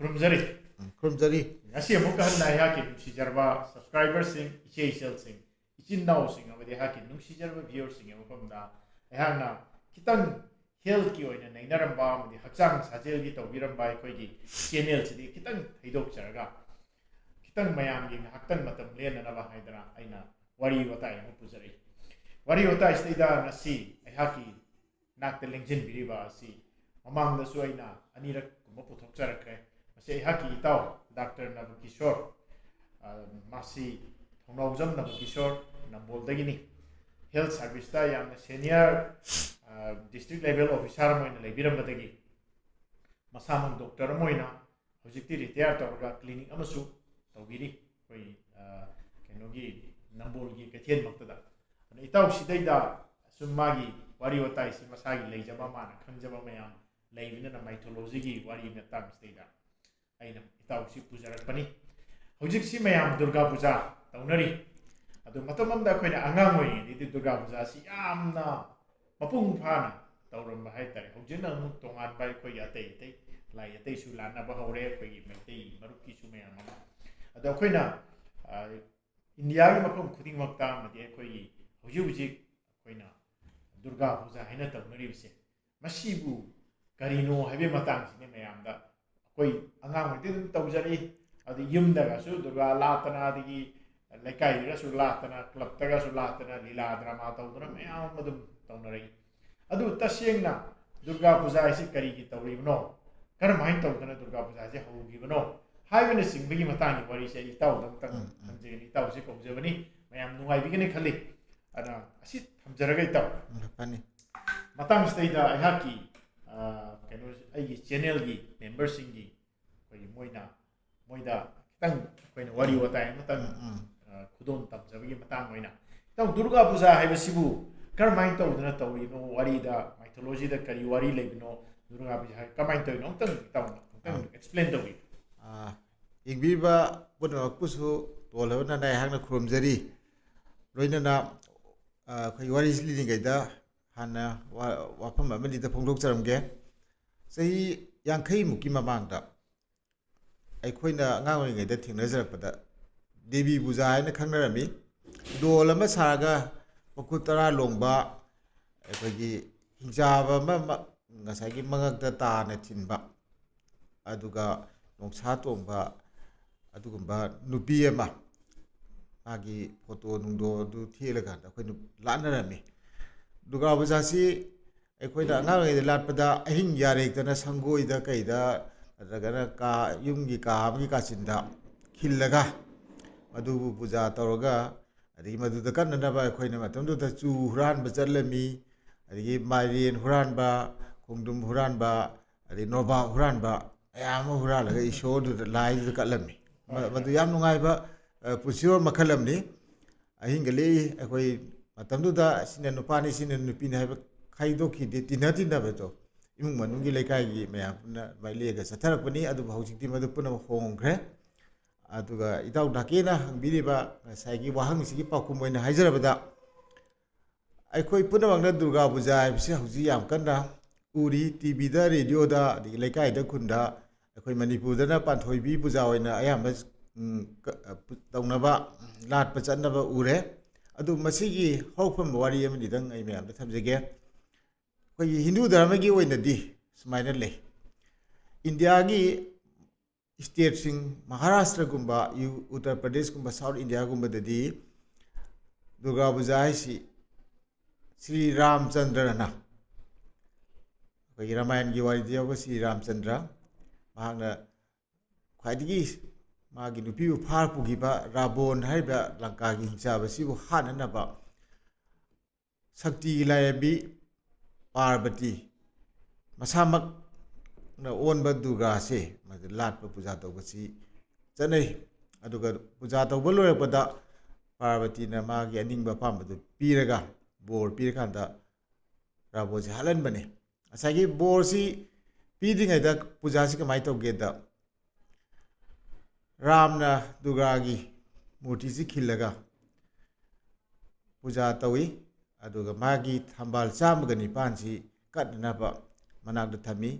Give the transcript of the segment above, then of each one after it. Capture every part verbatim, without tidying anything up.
ꯈꯨꯔꯨꯝꯖꯔꯤ꯫ ꯎꯝ, ꯈꯨꯔꯨꯝꯖꯔꯤ꯫ ꯉꯁꯤ ꯑꯃꯨꯛꯀ ꯍꯟꯅ ꯑꯩꯍꯥꯛꯀꯤ ꯅꯨꯡꯁꯤꯖꯔꯕ subscriberꯁꯤꯡ, ꯏꯆꯦ ꯏꯆꯜꯁꯤꯡ, ꯏꯆꯤꯟ ꯏꯅꯥꯎꯁꯤꯡ ꯑꯃꯗꯤ ꯑꯩꯍꯥꯛꯀꯤ ꯅꯨꯡꯁꯤꯖꯔꯕ viewerꯁꯤꯡꯒꯤ ꯃꯐꯝꯗ ꯑꯩꯍꯥꯛꯅ ꯈꯤꯇꯪ healthꯀꯤ ꯑꯣꯏꯅ ꯅꯩꯅꯔꯝꯕ ꯑꯃꯗꯤ ꯍꯛꯆꯥꯡ ꯁꯥꯖꯦꯜꯒꯤ ꯇꯧꯕꯤꯔꯝꯕ ꯑꯩꯈꯣꯏꯒꯤ channelꯁꯤꯗꯤ ꯈꯤꯇꯪ ꯊꯩꯗꯣꯛꯆꯔꯒ, ꯈꯤꯇꯪ ꯃꯌꯥꯝꯒꯤ ꯉꯥꯏꯍꯥꯛꯇꯪ ꯃꯇꯝ ꯂꯦꯟꯅꯅꯕ ꯍꯥꯏꯗꯅ ꯑꯩꯅ ꯋꯥꯔꯤ ꯋꯥꯇꯥꯏ ꯑꯃ ꯄꯨꯖꯔꯛꯏ꯫ ꯋꯥꯔꯤ ꯋꯥꯇꯥꯏꯁꯤꯗꯩꯗ ꯉꯁꯤ ꯑꯩꯍꯥꯛꯀꯤ ꯅꯥꯛꯇ ꯂꯦꯡꯁꯤꯟꯕꯤꯔꯤꯕ ꯑꯁꯤ ꯃꯃꯥꯡꯗꯁꯨ ꯑꯩꯅ ꯑꯅꯤꯔꯛ ꯀꯨꯝꯕ ꯄꯨꯊꯣꯛꯆꯔꯛꯈ꯭ꯔꯦ꯫ ꯃꯁꯤ ꯑꯩꯍꯥꯛꯀꯤ ꯏꯇꯥꯎ ꯗꯥꯛꯇꯔ ꯅꯕꯀꯤꯁꯣꯔ, ꯑ, ꯃꯥꯁꯤ ꯊꯣꯡꯅꯥꯎꯖꯝ ꯅꯕꯀꯤꯁꯣꯔ, ꯅꯝꯕꯣꯜꯗꯒꯤꯅꯤ꯫ Health serviceꯇ ꯌꯥꯝꯅ senior, ꯑ, district level officer ꯑꯃ ꯑꯣꯏꯅ ꯂꯩꯕꯤꯔꯝꯕꯗꯒꯤ ꯃꯁꯥꯃꯛ doctor ꯑꯃ ꯑꯣꯏꯅ ꯍꯧꯖꯤꯛꯇꯤ retire ꯇꯧꯔꯒ clinic ꯑꯃꯁꯨ ꯇꯧꯕꯤꯔꯤ, ꯑꯩꯈꯣꯏ, ꯑ, ꯀꯩꯅꯣꯒꯤ, ꯅꯝꯕꯣꯜꯒꯤ ꯀꯩꯊꯦꯜꯃꯛꯇꯗ꯫ ꯑꯗꯨꯅ ꯏꯇꯥꯎꯁꯤꯗꯩꯗ ꯁꯨꯝ ꯃꯥꯒꯤ ꯋꯥꯔꯤ ꯋꯥꯇꯥꯏꯁꯤ ꯃꯁꯥꯒꯤ ꯂꯩꯖꯕ, ꯃꯥꯅ ꯈꯪꯖꯕ ꯃꯌꯥꯝ ꯂꯩꯕꯅꯤꯅ mythologyꯒꯤ ꯋꯥꯔꯤ ꯃꯇꯥꯡꯁꯤꯗꯩꯗ ꯑꯩꯅ ꯏꯇꯥꯎꯁꯤ ꯄꯨꯖꯔꯛꯄꯅꯤ꯫ ꯍꯧꯖꯤꯛꯁꯤ ꯃꯌꯥꯝ ꯗꯨꯔꯒꯥ ꯄꯨꯖꯥ ꯇꯧꯅꯔꯤ꯫ ꯑꯗꯨ ꯃꯇꯝ ꯑꯃꯗ ꯑꯩꯈꯣꯏꯅ ꯑꯉꯥꯡ ꯑꯣꯏꯔꯤꯉꯩꯗꯗꯤ ꯗꯨꯔꯒꯥ ꯄꯨꯖꯥꯁꯤ ꯌꯥꯝꯅ ꯃꯄꯨꯡ ꯐꯥꯅ ꯇꯧꯔꯝꯕ ꯍꯥꯏꯇꯥꯔꯦ꯫ ꯍꯧꯖꯤꯛꯅ ꯑꯃꯨꯛ ꯇꯣꯉꯥꯟꯕ ꯑꯩꯈꯣꯏꯒꯤ ꯑꯇꯩ ꯑꯇꯩ ꯂꯥꯏ ꯑꯇꯩꯁꯨ ꯂꯥꯟꯅꯕ ꯍꯧꯔꯦ, ꯑꯩꯈꯣꯏꯒꯤ ꯃꯩꯇꯩ ꯃꯔꯨꯞꯀꯤꯁꯨ ꯃꯌꯥꯝ ꯑꯃ꯫ ꯑꯗꯣ ꯑꯩꯈꯣꯏꯅ, ꯑ, ꯏꯟꯗꯤꯌꯥꯒꯤ ꯃꯐꯝ ꯈꯨꯗꯤꯡꯃꯛꯇ ꯑꯃꯗꯤ ꯑꯩꯈꯣꯏꯒꯤ ꯍꯧꯖꯤꯛ ꯍꯧꯖꯤꯛ ꯑꯩꯈꯣꯏꯅ ꯗꯨꯔꯒꯥ ꯄꯨꯖꯥ ꯍꯥꯏꯅ ꯇꯧꯅꯔꯤꯕꯁꯦ, ꯃꯁꯤꯕꯨ ꯀꯔꯤꯅꯣ ꯍꯥꯏꯕꯒꯤ ꯃꯇꯥꯡꯁꯤꯅꯦ ꯃꯌꯥꯝꯗ꯫ ꯑꯩꯈꯣꯏ ꯑꯉꯥꯡ ꯑꯣꯏꯔꯤꯉꯩꯗꯒꯤ ꯑꯗꯨꯝ ꯇꯧꯖꯔꯛꯏ꯫ ꯑꯗꯩ ꯌꯨꯝꯗꯒꯁꯨ ꯗꯨꯔꯒꯥ ꯂꯥꯠꯇꯅ, ꯑꯗꯒꯤ ꯂꯩꯀꯥꯏꯗꯒꯁꯨ ꯂꯥꯠꯇꯅ, clubꯇꯒꯁꯨ ꯂꯥꯠꯇꯅ, ꯂꯤꯂꯥ drama ꯇꯧꯗꯅ ꯃꯌꯥꯝ ꯑꯃ ꯑꯗꯨꯝ ꯇꯧꯅꯔꯛꯏ꯫ ꯑꯗꯨ ꯇꯁꯦꯡꯅ ꯗꯨꯔꯒꯥ ꯄꯨꯖꯥ ꯍꯥꯏꯁꯤ ꯀꯔꯤꯒꯤ ꯇꯧꯔꯤꯕꯅꯣ, ꯀꯔꯝꯍꯥꯏꯅ ꯇꯧꯗꯅ ꯗꯨꯔꯒꯥ ꯄꯨꯖꯥꯁꯤ ꯍꯧꯈꯤꯕꯅꯣ ꯍꯥꯏꯕꯅꯆꯤꯡꯕꯒꯤ ꯃꯇꯥꯡꯒꯤ ꯋꯥꯔꯤꯁꯦ ꯑꯩ ꯏꯇꯥꯎꯗ ꯑꯃꯇꯪ ꯎꯝ, ꯎꯝ꯫ ꯍꯪꯖꯒꯦꯅꯤ꯫ ꯏꯇꯥꯎꯁꯤ ꯀꯧꯖꯕꯅꯤ, ꯃꯌꯥꯝ ꯅꯨꯡꯉꯥꯏꯕꯤꯒꯅꯤ ꯈꯜꯂꯤ꯫ ꯑꯗꯨꯅ ꯑꯁꯤ ꯊꯝꯖꯔꯒ ꯏꯇꯥꯎ, ꯎꯝ, ꯐꯅꯤ꯫ ꯃꯇꯥꯡꯁꯤꯗꯩꯗ ꯑꯩꯍꯥꯛꯀꯤ, ꯑ, ꯀꯩꯅꯣ, ꯑꯩꯒꯤ channelꯒꯤ memberꯁꯤꯡꯒꯤ ꯑꯩꯈꯣꯏꯒꯤ ꯃꯣꯏꯅ, ꯃꯣꯏꯗ ꯈꯤꯇꯪ ꯑꯩꯈꯣꯏꯅ ꯋꯥꯔꯤ ꯋꯥꯇꯥꯏ ꯑꯃꯇꯪ, ꯎꯝ, ꯎꯝ꯫ ꯑ, ꯈꯨꯗꯣꯜ ꯇꯝꯖꯕꯒꯤ ꯃꯇꯥꯡ ꯑꯣꯏꯅ, ꯏꯇꯥꯎ, ꯗꯨꯔꯒꯥ ꯄꯨꯖꯥ ꯍꯥꯏꯕꯁꯤꯕꯨ ꯀꯔꯝꯍꯥꯏꯅ ꯇꯧꯗꯅ ꯇꯧꯔꯤꯅꯣ? ꯋꯥꯔꯤꯗ, mythologyꯗ ꯀꯔꯤ ꯋꯥꯔꯤ ꯂꯩꯕꯅꯣ? ꯗꯨꯔꯒꯥ ꯄꯨꯖꯥ ꯍꯥꯏ ꯀꯃꯥꯏꯅ ꯇꯧꯔꯤꯅꯣ? ꯑꯃꯇꯪ ꯏꯇꯥꯎꯅ ꯑꯃꯇꯪ ꯑꯥ꯫ explain ꯇꯧꯕꯤꯌꯨ꯫ ꯑꯥ, ꯌꯦꯡꯕꯤꯔꯤꯕ ꯄꯨꯝꯅꯃꯛꯄꯨꯁꯨ ꯇꯣꯜꯂꯕꯅ ꯑꯩꯍꯥꯛꯅ ꯈꯨꯔꯨꯝꯖꯔꯤ꯫ ꯂꯣꯏꯅꯅ, ꯑꯥ, ꯑꯩꯈꯣꯏ ꯋꯥꯔꯤꯁꯤ ꯂꯤꯔꯤꯉꯩꯗ ꯍꯥꯟꯅ ꯋꯥ-, ꯋꯥꯐꯝ ꯑꯃꯅꯤꯗ ꯐꯣꯡꯗꯣꯛꯆꯔꯝꯒꯦ꯫ ꯆꯍꯤ ꯌꯥꯡꯈꯩꯃꯨꯛꯀꯤ ꯃꯃꯥꯡꯗ ꯑꯩꯈꯣꯏꯅ ꯑꯉꯥꯡ ꯑꯣꯏꯔꯤꯉꯩꯗ ꯊꯦꯡꯅꯖꯔꯛꯄꯗ ꯗꯦꯕꯤ ꯄꯨꯖꯥ ꯍꯥꯏꯅ ꯈꯪꯅꯔꯝꯃꯤ꯫ ꯗꯣꯜ ꯑꯃ ꯁꯥꯔꯒ ꯃꯈꯨꯠ ꯇꯔꯥ ꯂꯣꯡꯕ, ꯑꯩꯈꯣꯏꯒꯤ ꯍꯤꯡꯆꯥꯕ ꯑꯃ ꯃ-, ꯉꯁꯥꯏꯒꯤ ꯃꯉꯛꯇ ꯇꯥꯅ ꯊꯤꯟꯕ, ꯑꯗꯨꯒ ꯅꯣꯡꯁꯥ ꯇꯣꯡꯕ, ꯑꯗꯨꯒꯨꯝꯕ ꯅꯨꯄꯤ ꯑꯃ, ꯃꯥꯒꯤ ꯐꯣꯇꯣ ꯅꯨꯡꯗꯣ ꯑꯗꯨ ꯊꯦꯠꯂꯀꯥꯟꯗ ꯑꯩꯈꯣꯏꯅ ꯂꯥꯠꯅꯔꯝꯃꯤ꯫ ꯗꯨꯔꯒꯥ ꯄꯨꯖꯥꯁꯤ ꯑꯩꯈꯣꯏꯅ ꯑꯉꯥꯡ ꯑꯣꯏꯔꯤꯉꯩꯗ ꯂꯥꯠꯄꯗ ꯑꯍꯤꯡ ꯌꯥꯔꯦꯛꯇꯅ ꯁꯪꯒꯣꯏꯗ ꯀꯩꯗ, ꯅꯠꯇ꯭ꯔꯒꯅ ꯀꯥ, ꯌꯨꯝꯒꯤ ꯀꯥ ꯑꯃꯒꯤ ꯀꯥꯆꯤꯟꯗ ꯈꯤꯜꯂꯒ ꯃꯗꯨꯕꯨ ꯄꯨꯖꯥ ꯇꯧꯔꯒ, ꯑꯗꯒꯤ ꯃꯗꯨꯗ ꯀꯠꯅꯅꯕ ꯑꯩꯈꯣꯏꯅ ꯃꯇꯝꯗꯨꯗ ꯆꯨ ꯍꯨꯔꯥꯟꯕ ꯆꯠꯂꯝꯃꯤ, ꯑꯗꯒꯤ ꯃꯥꯏꯔꯦꯟ ꯍꯨꯔꯥꯟꯕ, ꯈꯣꯡꯗ꯭ꯔꯨꯝ ꯍꯨꯔꯥꯟꯕ, ꯑꯗꯩ ꯅꯣꯕꯥꯞ ꯍꯨꯔꯥꯟꯕ ꯃꯌꯥꯝ ꯑꯃ ꯍꯨꯔꯥꯜꯂꯒ ꯏꯁꯣꯔꯗꯨꯗ, ꯂꯥꯏꯗꯨꯗ ꯀꯠꯂꯝꯃꯤ꯫ ꯃ-, ꯃꯗꯨ ꯌꯥꯝ ꯅꯨꯡꯉꯥꯏꯕ, ꯑ, ꯄꯨꯟꯁꯤꯔꯣꯜ ꯃꯈꯜ ꯑꯃꯅꯤ꯫ ꯑꯍꯤꯡꯒ ꯂꯦꯛꯏ꯫ ꯑꯩꯈꯣꯏ ꯃꯇꯝꯗꯨꯗ ꯁꯤꯅ ꯅꯨꯄꯥꯅꯤ, ꯁꯤꯅ ꯅꯨꯄꯤꯅꯤ ꯍꯥꯏꯕ ꯈꯥꯏꯗꯣꯛꯈꯤꯗꯦ, ꯇꯤꯟꯅ ꯇꯤꯟꯅꯕꯗꯣ ꯏꯃꯨꯡ ꯃꯅꯨꯡꯒꯤ ꯂꯩꯀꯥꯏꯒꯤ ꯃꯌꯥꯝ ꯄꯨꯟꯅ ꯑꯗꯨꯃꯥꯏꯅ ꯂꯦꯛꯑꯒ ꯆꯠꯊꯔꯛꯄꯅꯤ꯫ ꯑꯗꯨꯕꯨ ꯍꯧꯖꯤꯛꯇꯤ ꯃꯗꯨ ꯄꯨꯝꯅꯃꯛ ꯍꯣꯡꯈ꯭ꯔꯦ꯫ ꯑꯗꯨꯒ ꯏꯇꯥꯎ ꯗꯥꯀꯦꯅ ꯍꯪꯕꯤꯔꯤꯕ ꯉꯁꯥꯏꯒꯤ ꯋꯥꯍꯪꯁꯤꯒꯤ ꯄꯥꯎꯈꯨꯝ ꯑꯣꯏꯅ ꯍꯥꯏꯖꯔꯕꯗ, ꯑꯩꯈꯣꯏ ꯄꯨꯝꯅꯃꯛꯅ ꯗꯨꯔꯒꯥ ꯄꯨꯖꯥ ꯍꯥꯏꯕꯁꯤ ꯍꯧꯖꯤꯛ ꯌꯥꯝ ꯀꯟꯅ ꯎꯔꯤ, ꯇꯤꯚꯤꯗ, ꯔꯦꯗꯤꯑꯣꯗ, ꯑꯗꯒꯤ ꯂꯩꯀꯥꯏꯗ, ꯈꯨꯟꯗ꯫ ꯑꯩꯈꯣꯏ ꯃꯅꯤꯄꯨꯔꯗꯅ ꯄꯥꯟꯊꯣꯏꯕꯤ ꯄꯨꯖꯥ ꯑꯣꯏꯅ ꯑꯌꯥꯝꯕ, ꯎꯝ, ꯀ-, ꯑ, ꯄꯨ-, ꯇꯧꯅꯕ, ꯂꯥꯠꯄ ꯆꯠꯅꯕ ꯎꯔꯦ꯫ ꯑꯗꯨ ꯃꯁꯤꯒꯤ ꯍꯧꯔꯛꯐꯝ ꯋꯥꯔꯤ ꯑꯃꯅꯤꯗꯪ ꯑꯩ ꯃꯌꯥꯝꯗ ꯊꯝꯖꯒꯦ꯫ ꯑꯩꯈꯣꯏꯒꯤ ꯍꯤꯟꯗꯨ ꯙꯔꯃꯒꯤ ꯑꯣꯏꯅꯗꯤ ꯁꯨꯃꯥꯏꯅ ꯂꯩ꯫ ꯏꯟꯗꯤꯌꯥꯒꯤ ꯁ꯭ꯇꯦꯠꯁꯤꯡ, ꯃꯍꯥꯔꯥꯁꯇ꯭ꯔꯒꯨꯝꯕ, ꯌꯨ-, ꯎꯠꯇꯔ ꯄ꯭ꯔꯗꯦꯁꯀꯨꯝꯕ, ꯁꯥꯎꯠ ꯏꯟꯗꯤꯌꯥꯒꯨꯝꯕꯗꯗꯤ ꯗꯨꯔꯒꯥ ꯄꯨꯖꯥ ꯍꯥꯏꯁꯤ ꯁ꯭ꯔꯤ ꯔꯥꯝꯆꯟꯗ꯭ꯔꯅ, ꯑꯩꯈꯣꯏꯒꯤ ꯔꯥꯃꯥꯌꯟꯒꯤ ꯋꯥꯔꯤꯗ ꯌꯥꯎꯕ ꯁ꯭ꯔꯤ ꯔꯥꯝꯆꯟꯗ꯭ꯔ, ꯃꯍꯥꯛꯅ ꯈ꯭ꯋꯥꯏꯗꯒꯤ ꯃꯥꯒꯤ ꯅꯨꯄꯤꯕꯨ ꯐꯥꯔ ꯄꯨꯈꯤꯕ ꯔꯥꯕꯣꯟ ꯍꯥꯏꯔꯤꯕ ꯂꯪꯀꯥꯒꯤ ꯍꯤꯡꯆꯥꯕꯁꯤꯕꯨ ꯍꯥꯠꯅꯅꯕ ꯁꯛꯇꯤꯒꯤ ꯂꯥꯏꯔꯦꯝꯕꯤ ꯄꯥꯔꯕꯇꯤ ꯃꯁꯥꯃꯛꯅ ꯑꯣꯟꯕ ꯗꯨꯔꯒꯥꯁꯦ ꯃꯗꯨ ꯂꯥꯠꯄ ꯄꯨꯖꯥ ꯇꯧꯕꯁꯤ ꯆꯠꯅꯩ꯫ ꯑꯗꯨꯒ ꯄꯨꯖꯥ ꯇꯧꯕ ꯂꯣꯏꯔꯛꯄꯗ ꯄꯥꯔꯕꯇꯤꯅ ꯃꯥꯒꯤ ꯑꯅꯤꯡꯕ ꯑꯄꯥꯝꯕꯗꯨ ꯄꯤꯔꯒ, ꯕꯣꯔ ꯄꯤꯔꯀꯥꯟꯗ ꯔꯥꯕꯣꯟꯁꯦ ꯍꯥꯠꯍꯟꯕꯅꯦ꯫ ꯉꯁꯥꯏꯒꯤ ꯕꯣꯔꯁꯤ ꯄꯤꯗ꯭ꯔꯤꯉꯩꯗ ꯄꯨꯖꯥꯁꯤ ꯀꯃꯥꯏꯅ ꯇꯧꯒꯦꯗ, ꯔꯥꯝꯅ ꯗꯨꯔꯒꯥꯒꯤ ꯃꯨꯔꯇꯤꯁꯤ ꯈꯤꯜꯂꯒ ꯄꯨꯖꯥ ꯇꯧꯏ꯫ ꯑꯗꯨꯒ ꯃꯥꯒꯤ ꯊꯝꯕꯥꯜ ꯆꯥꯝꯃꯒ ꯅꯤꯄꯥꯟꯁꯤ ꯀꯠꯅꯅꯕ ꯃꯅꯥꯛꯇ ꯊꯝꯃꯤ꯫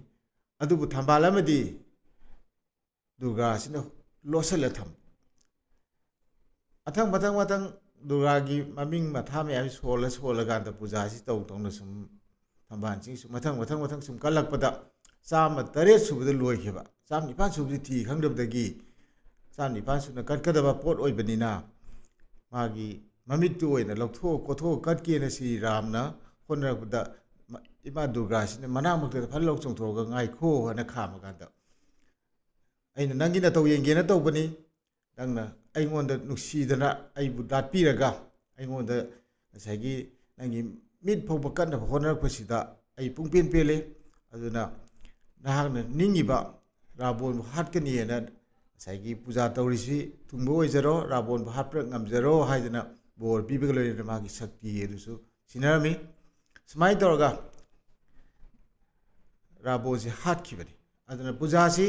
ꯑꯗꯨꯕꯨ ꯊꯝꯕꯥꯜ ꯑꯃꯗꯤ ꯗꯨꯔꯒꯥꯁꯤꯅ ꯂꯣꯠꯁꯤꯜꯂ ꯊꯝ꯫ ꯃꯊꯪ ꯃꯊꯪ ꯃꯊꯪ ꯗꯨꯔꯒꯥꯒꯤ ꯃꯃꯤꯡ ꯃꯊꯥ ꯃꯌꯥꯝ ꯁꯣꯜꯂ ꯁꯣꯜꯂꯀꯥꯟꯗ ꯄꯨꯖꯥꯁꯤ ꯇꯧ ꯇꯧꯅ ꯁꯨꯝ ꯊꯝꯕꯥꯜꯁꯤꯡ ꯁꯨꯝ ꯃꯊꯪ ꯃꯊꯪ ꯃꯊꯪ ꯁꯨꯝ ꯀꯠꯂꯛꯄꯗ ꯆꯥꯝꯃ ꯇꯔꯦꯠ ꯁꯨꯕꯗ ꯂꯣꯏꯈꯤꯕ꯫ ꯆꯥꯝ ꯅꯤꯄꯥꯟ ꯁꯨꯕꯗꯤ ꯊꯤ ꯈꯪꯗꯕꯗꯒꯤ ꯆꯥꯝ ꯅꯤꯄꯥꯟ ꯁꯨꯅ ꯀꯠꯀꯗꯕ ꯄꯣꯠ ꯑꯣꯏꯕꯅꯤꯅ ꯃꯥꯒꯤ ꯃꯃꯤꯠꯇꯨ ꯑꯣꯏꯅ ꯂꯧꯊꯣꯛꯑ ꯈꯣꯠꯇꯣꯛꯑ ꯀꯠꯀꯦꯅ ꯁ꯭ꯔꯤ ꯔꯥꯝꯅ ꯍꯣꯠꯅꯔꯛꯄꯗ ꯏꯃꯥ ꯗꯨꯔꯒꯥꯁꯤꯅ ꯃꯅꯥꯛ ꯃꯛꯇꯗ ꯐꯠ ꯂꯥꯎ ꯆꯣꯡꯊꯣꯛꯑꯒ "ꯉꯥꯏꯈꯣ" ꯍꯥꯏꯅ ꯈꯥꯝꯃꯀꯥꯟꯗ, "ꯑꯩꯅ ꯅꯪꯒꯤ ꯅꯇꯧ ꯌꯦꯡꯒꯦꯅ ꯇꯧꯕꯅꯤ, ꯅꯪꯅ ꯑꯩꯉꯣꯟꯗ ꯅꯨꯡꯁꯤꯗꯅ ꯑꯩꯕꯨ ꯂꯥꯠꯄꯤꯔꯒ ꯑꯩꯉꯣꯟꯗ ꯉꯁꯥꯏꯒꯤ ꯅꯪꯒꯤ ꯃꯤꯠ ꯐꯥꯎꯕ ꯀꯠꯅꯕ ꯍꯣꯠꯅꯔꯛꯄꯁꯤꯗ ꯑꯩ ꯄꯨꯡꯄꯦꯟ ꯄꯦꯜꯂꯦ꯫ ꯑꯗꯨꯅ ꯅꯍꯥꯛꯅ ꯅꯤꯡꯉꯤꯕ ꯔꯥꯕꯣꯟꯕꯨ ꯍꯥꯠꯀꯅꯤꯅ ꯉꯁꯥꯏꯒꯤ ꯄꯨꯖꯥ ꯇꯧꯔꯤꯁꯤ ꯊꯨꯡꯕ ꯑꯣꯏꯖꯔꯣ, ꯔꯥꯕꯣꯟꯕꯨ ꯍꯥꯠꯄ ꯉꯝꯖꯔꯣ" ꯍꯥꯏꯗꯅ ꯕꯣꯔ ꯄꯤꯕꯒ ꯂꯣꯏꯅꯅ ꯃꯥꯒꯤ ꯁꯛꯇꯤ ꯑꯗꯨꯁꯨ ꯁꯤꯟꯅꯔꯝꯃꯤ꯫ ꯁꯨꯃꯥꯏꯅ ꯇꯧꯔꯒ ꯔꯥꯕꯣꯟꯁꯤ ꯍꯥꯠꯈꯤꯕꯅꯤ꯫ ꯑꯗꯨꯅ ꯄꯨꯖꯥꯁꯤ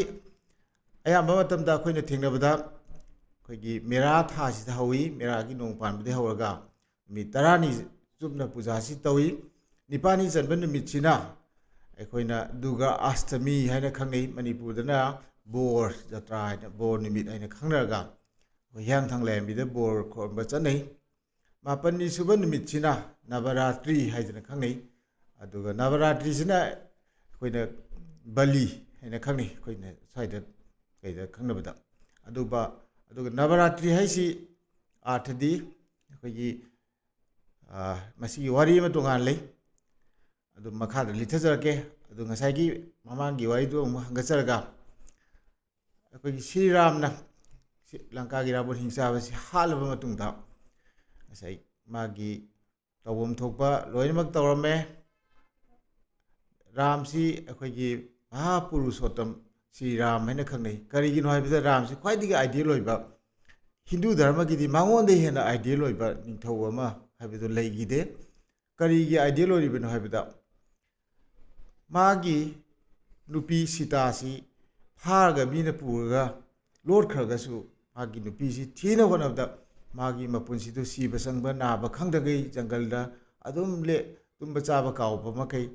ꯑꯌꯥꯝꯕ ꯃꯇꯝꯗ ꯑꯩꯈꯣꯏꯅ ꯊꯦꯡꯅꯕꯗ ꯑꯩꯈꯣꯏꯒꯤ ꯃꯦꯔꯥ ꯊꯥꯁꯤꯗ ꯍꯧꯏ꯫ ꯃꯦꯔꯥꯒꯤ ꯅꯣꯡ ꯄꯥꯟꯕꯗꯒꯤ ꯍꯧꯔꯒ ꯅꯨꯃꯤꯠ ꯇꯔꯥꯅꯤ ꯆꯨꯞꯅ ꯄꯨꯖꯥꯁꯤ ꯇꯧꯏ꯫ ꯅꯤꯄꯥꯜꯅꯤ ꯆꯟꯕ ꯅꯨꯃꯤꯠꯁꯤꯅ ꯑꯩꯈꯣꯏꯅ ꯗꯨꯔꯒꯥ ꯑꯁꯇꯃꯤ ꯍꯥꯏꯅ ꯈꯪꯅꯩ꯫ ꯃꯅꯤꯄꯨꯔꯗꯅ ꯕꯣꯔ ꯖꯇ꯭ꯔꯥ ꯍꯥꯏꯅ, ꯕꯣꯔ ꯅꯨꯃꯤꯠ ꯍꯥꯏꯅ ꯈꯪꯅꯔꯒ ꯑꯩꯈꯣꯏ ꯍꯤꯌꯥꯡꯊꯥꯡ ꯂꯥꯏꯔꯦꯝꯕꯤꯗ ꯕꯣꯔ ꯈꯣꯏꯔꯝꯕ ꯆꯠꯅꯩ꯫ ꯃꯥꯄꯟꯅꯤ ꯁꯨꯕ ꯅꯨꯃꯤꯠꯁꯤꯅ ꯅꯕꯔꯥꯇ꯭ꯔꯤ ꯍꯥꯏꯗꯅ ꯈꯪꯅꯩ꯫ ꯑꯗꯨꯒ ꯅꯕꯔꯥꯇ꯭ꯔꯤꯁꯤꯅ ꯑꯩꯈꯣꯏꯅ ꯕꯂꯤ ꯍꯥꯏꯅ ꯈꯪꯅꯩ, ꯑꯩꯈꯣꯏꯅ ꯁ꯭ꯋꯥꯏꯗ ꯀꯩꯗ ꯈꯪꯅꯕꯗ꯫ ꯑꯗꯨꯒ, ꯑꯗꯨꯒ ꯅꯕꯔꯥꯇ꯭ꯔꯤ ꯍꯥꯏꯁꯤ ꯑꯥꯔꯊꯗꯤ ꯑꯩꯈꯣꯏꯒꯤ, ꯑ, ꯃꯁꯤꯒꯤ ꯋꯥꯔꯤ ꯑꯃ ꯇꯣꯉꯥꯟ ꯂꯩ, ꯑꯗꯨ ꯃꯈꯥꯗ ꯂꯤꯊꯖꯔꯛꯀꯦ꯫ ꯑꯗꯨ ꯉꯁꯥꯏꯒꯤ ꯃꯃꯥꯡꯒꯤ ꯋꯥꯔꯤꯗꯨ ꯑꯃꯨꯛ ꯍꯪꯒꯠꯆꯔꯒ, ꯑꯩꯈꯣꯏꯒꯤ ꯁ꯭ꯔꯤꯔꯥꯝꯅ ꯁꯤ ꯂꯪꯀꯥꯒꯤ ꯔꯥꯕꯣꯟ ꯍꯤꯡꯆꯥꯕꯁꯤ ꯍꯥꯠꯂꯕ ꯃꯇꯨꯡꯗ, ꯉꯁꯥꯏ ꯃꯥꯒꯤ ꯇꯧꯐꯝ ꯊꯣꯛꯄ ꯂꯣꯏꯅꯃꯛ ꯇꯧꯔꯝꯃꯦ꯫ ꯔꯥꯝꯁꯤ ꯑꯩꯈꯣꯏꯒꯤ ꯃꯍꯥꯄꯨꯔꯨꯁꯣꯠꯇꯝ ꯁ꯭ꯔꯤ ꯔꯥꯝ ꯍꯥꯏꯅ ꯈꯪꯅꯩ꯫ ꯀꯔꯤꯒꯤꯅꯣ ꯍꯥꯏꯕꯗ ꯔꯥꯝꯁꯤ ꯈ꯭ꯋꯥꯏꯗꯒꯤ ideal ꯑꯣꯏꯕ, ꯍꯤꯟꯗꯨ ꯙꯔꯃꯒꯤꯗꯤ ꯃꯉꯣꯟꯗ ꯍꯦꯟꯅ ideal ꯑꯣꯏꯕ ꯅꯤꯡꯊꯧ ꯑꯃ ꯍꯥꯏꯕꯗꯨ ꯂꯩꯈꯤꯗꯦ꯫ ꯀꯔꯤꯒꯤ ideal ꯑꯣꯏꯔꯤꯕꯅꯣ ꯍꯥꯏꯕꯗ, ꯃꯥꯒꯤ ꯅꯨꯄꯤ ꯁꯤꯇꯥꯁꯤ ꯐꯥꯔꯒ ꯃꯤꯅ ꯄꯨꯔꯒ ꯂꯣꯠꯈ꯭ꯔꯒꯁꯨ, ꯃꯥꯒꯤ ꯅꯨꯄꯤꯁꯤ ꯊꯤꯅ ꯍꯣꯠꯅꯕꯗ ꯃꯥꯒꯤ ꯃꯄꯨꯟꯁꯤꯗꯨ ꯁꯤꯕ ꯆꯪꯕ, ꯅꯥꯕ ꯈꯪꯗꯈꯩ ꯖꯪꯒꯜꯗ ꯑꯗꯨꯝ ꯂꯦ-, ꯇꯨꯝꯕ ꯆꯥꯕ ꯀꯥꯎꯕ ꯃꯈꯩ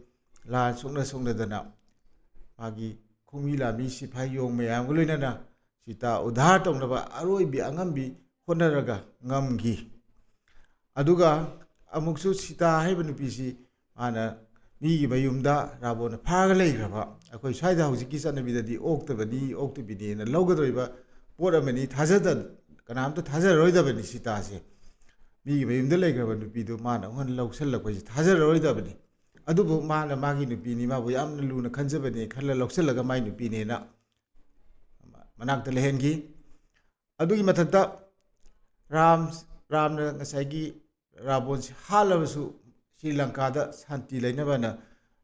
ꯂꯥꯟ ꯁꯣꯛꯅ ꯁꯣꯛꯅꯗꯅ ꯃꯥꯒꯤ ꯈꯣꯡꯕꯤ ꯂꯥꯟꯕꯤ ꯁꯤꯐꯥꯏ ꯌꯣꯡ ꯃꯌꯥꯝꯒ ꯂꯣꯏꯅꯅ ꯁꯤꯇꯥ ꯎꯗꯥꯔ ꯇꯧꯅꯕ ꯑꯔꯣꯏꯕꯤ ꯑꯉꯝꯕꯤ ꯍꯣꯠꯅꯔꯒ ꯉꯝꯈꯤ꯫ ꯑꯗꯨꯒ ꯑꯃꯨꯛꯁꯨ ꯁꯤꯇꯥ ꯍꯥꯏꯕ ꯅꯨꯄꯤꯁꯤ ꯃꯥꯅ ꯃꯤꯒꯤ ꯃꯌꯨꯝꯗ ꯔꯥꯕꯣꯟꯅ ꯐꯥꯔꯒ ꯂꯩꯈ꯭ꯔꯕ, ꯑꯩꯈꯣꯏ ꯁ꯭ꯋꯥꯏꯗ ꯍꯧꯖꯤꯛꯀꯤ ꯆꯠꯅꯕꯤꯗꯗꯤ ꯑꯣꯛꯇꯕꯅꯤ, ꯑꯣꯛꯇꯕꯤꯅꯦꯅ ꯂꯧꯒꯗꯧꯔꯤꯕ ꯄꯣꯠ ꯑꯃꯅꯤ, ꯊꯥꯖꯗ-, ꯀꯅꯥꯝꯇ ꯊꯥꯖꯔꯔꯣꯏꯗꯕꯅꯤ ꯁꯤꯇꯥꯁꯦ꯫ ꯃꯤꯒꯤ ꯃꯌꯨꯝꯗ ꯂꯩꯈ꯭ꯔꯕ ꯅꯨꯄꯤꯗꯨ ꯃꯥꯅ ꯑꯃꯨꯛ ꯍꯟꯅ ꯂꯧꯁꯜꯂꯛꯄꯁꯤ ꯊꯥꯖꯔꯔꯣꯏꯗꯕꯅꯤ꯫ ꯑꯗꯨꯕꯨ ꯃꯥꯅ ꯃꯥꯒꯤ ꯅꯨꯄꯤꯅꯤ, ꯃꯥꯕꯨ ꯌꯥꯝꯅ ꯂꯨꯅ ꯈꯟꯖꯕꯅꯤ ꯈꯜꯂ ꯂꯧꯁꯜꯂꯒ ꯃꯥꯏ ꯅꯨꯄꯤꯅꯦꯅ ꯃꯅꯥꯛꯇ ꯂꯩꯍꯟꯈꯤ꯫ ꯑꯗꯨꯒꯤ ꯃꯊꯛꯇ ꯔꯥꯝ, ꯔꯥꯝꯅ ꯉꯁꯥꯏꯒꯤ ꯔꯥꯕꯣꯟꯁꯤ ꯍꯥꯠꯂꯕꯁꯨ ꯁ꯭ꯔꯤ ꯂꯪꯀꯥꯗ ꯁꯥꯟꯇꯤ ꯂꯩꯅꯕꯅ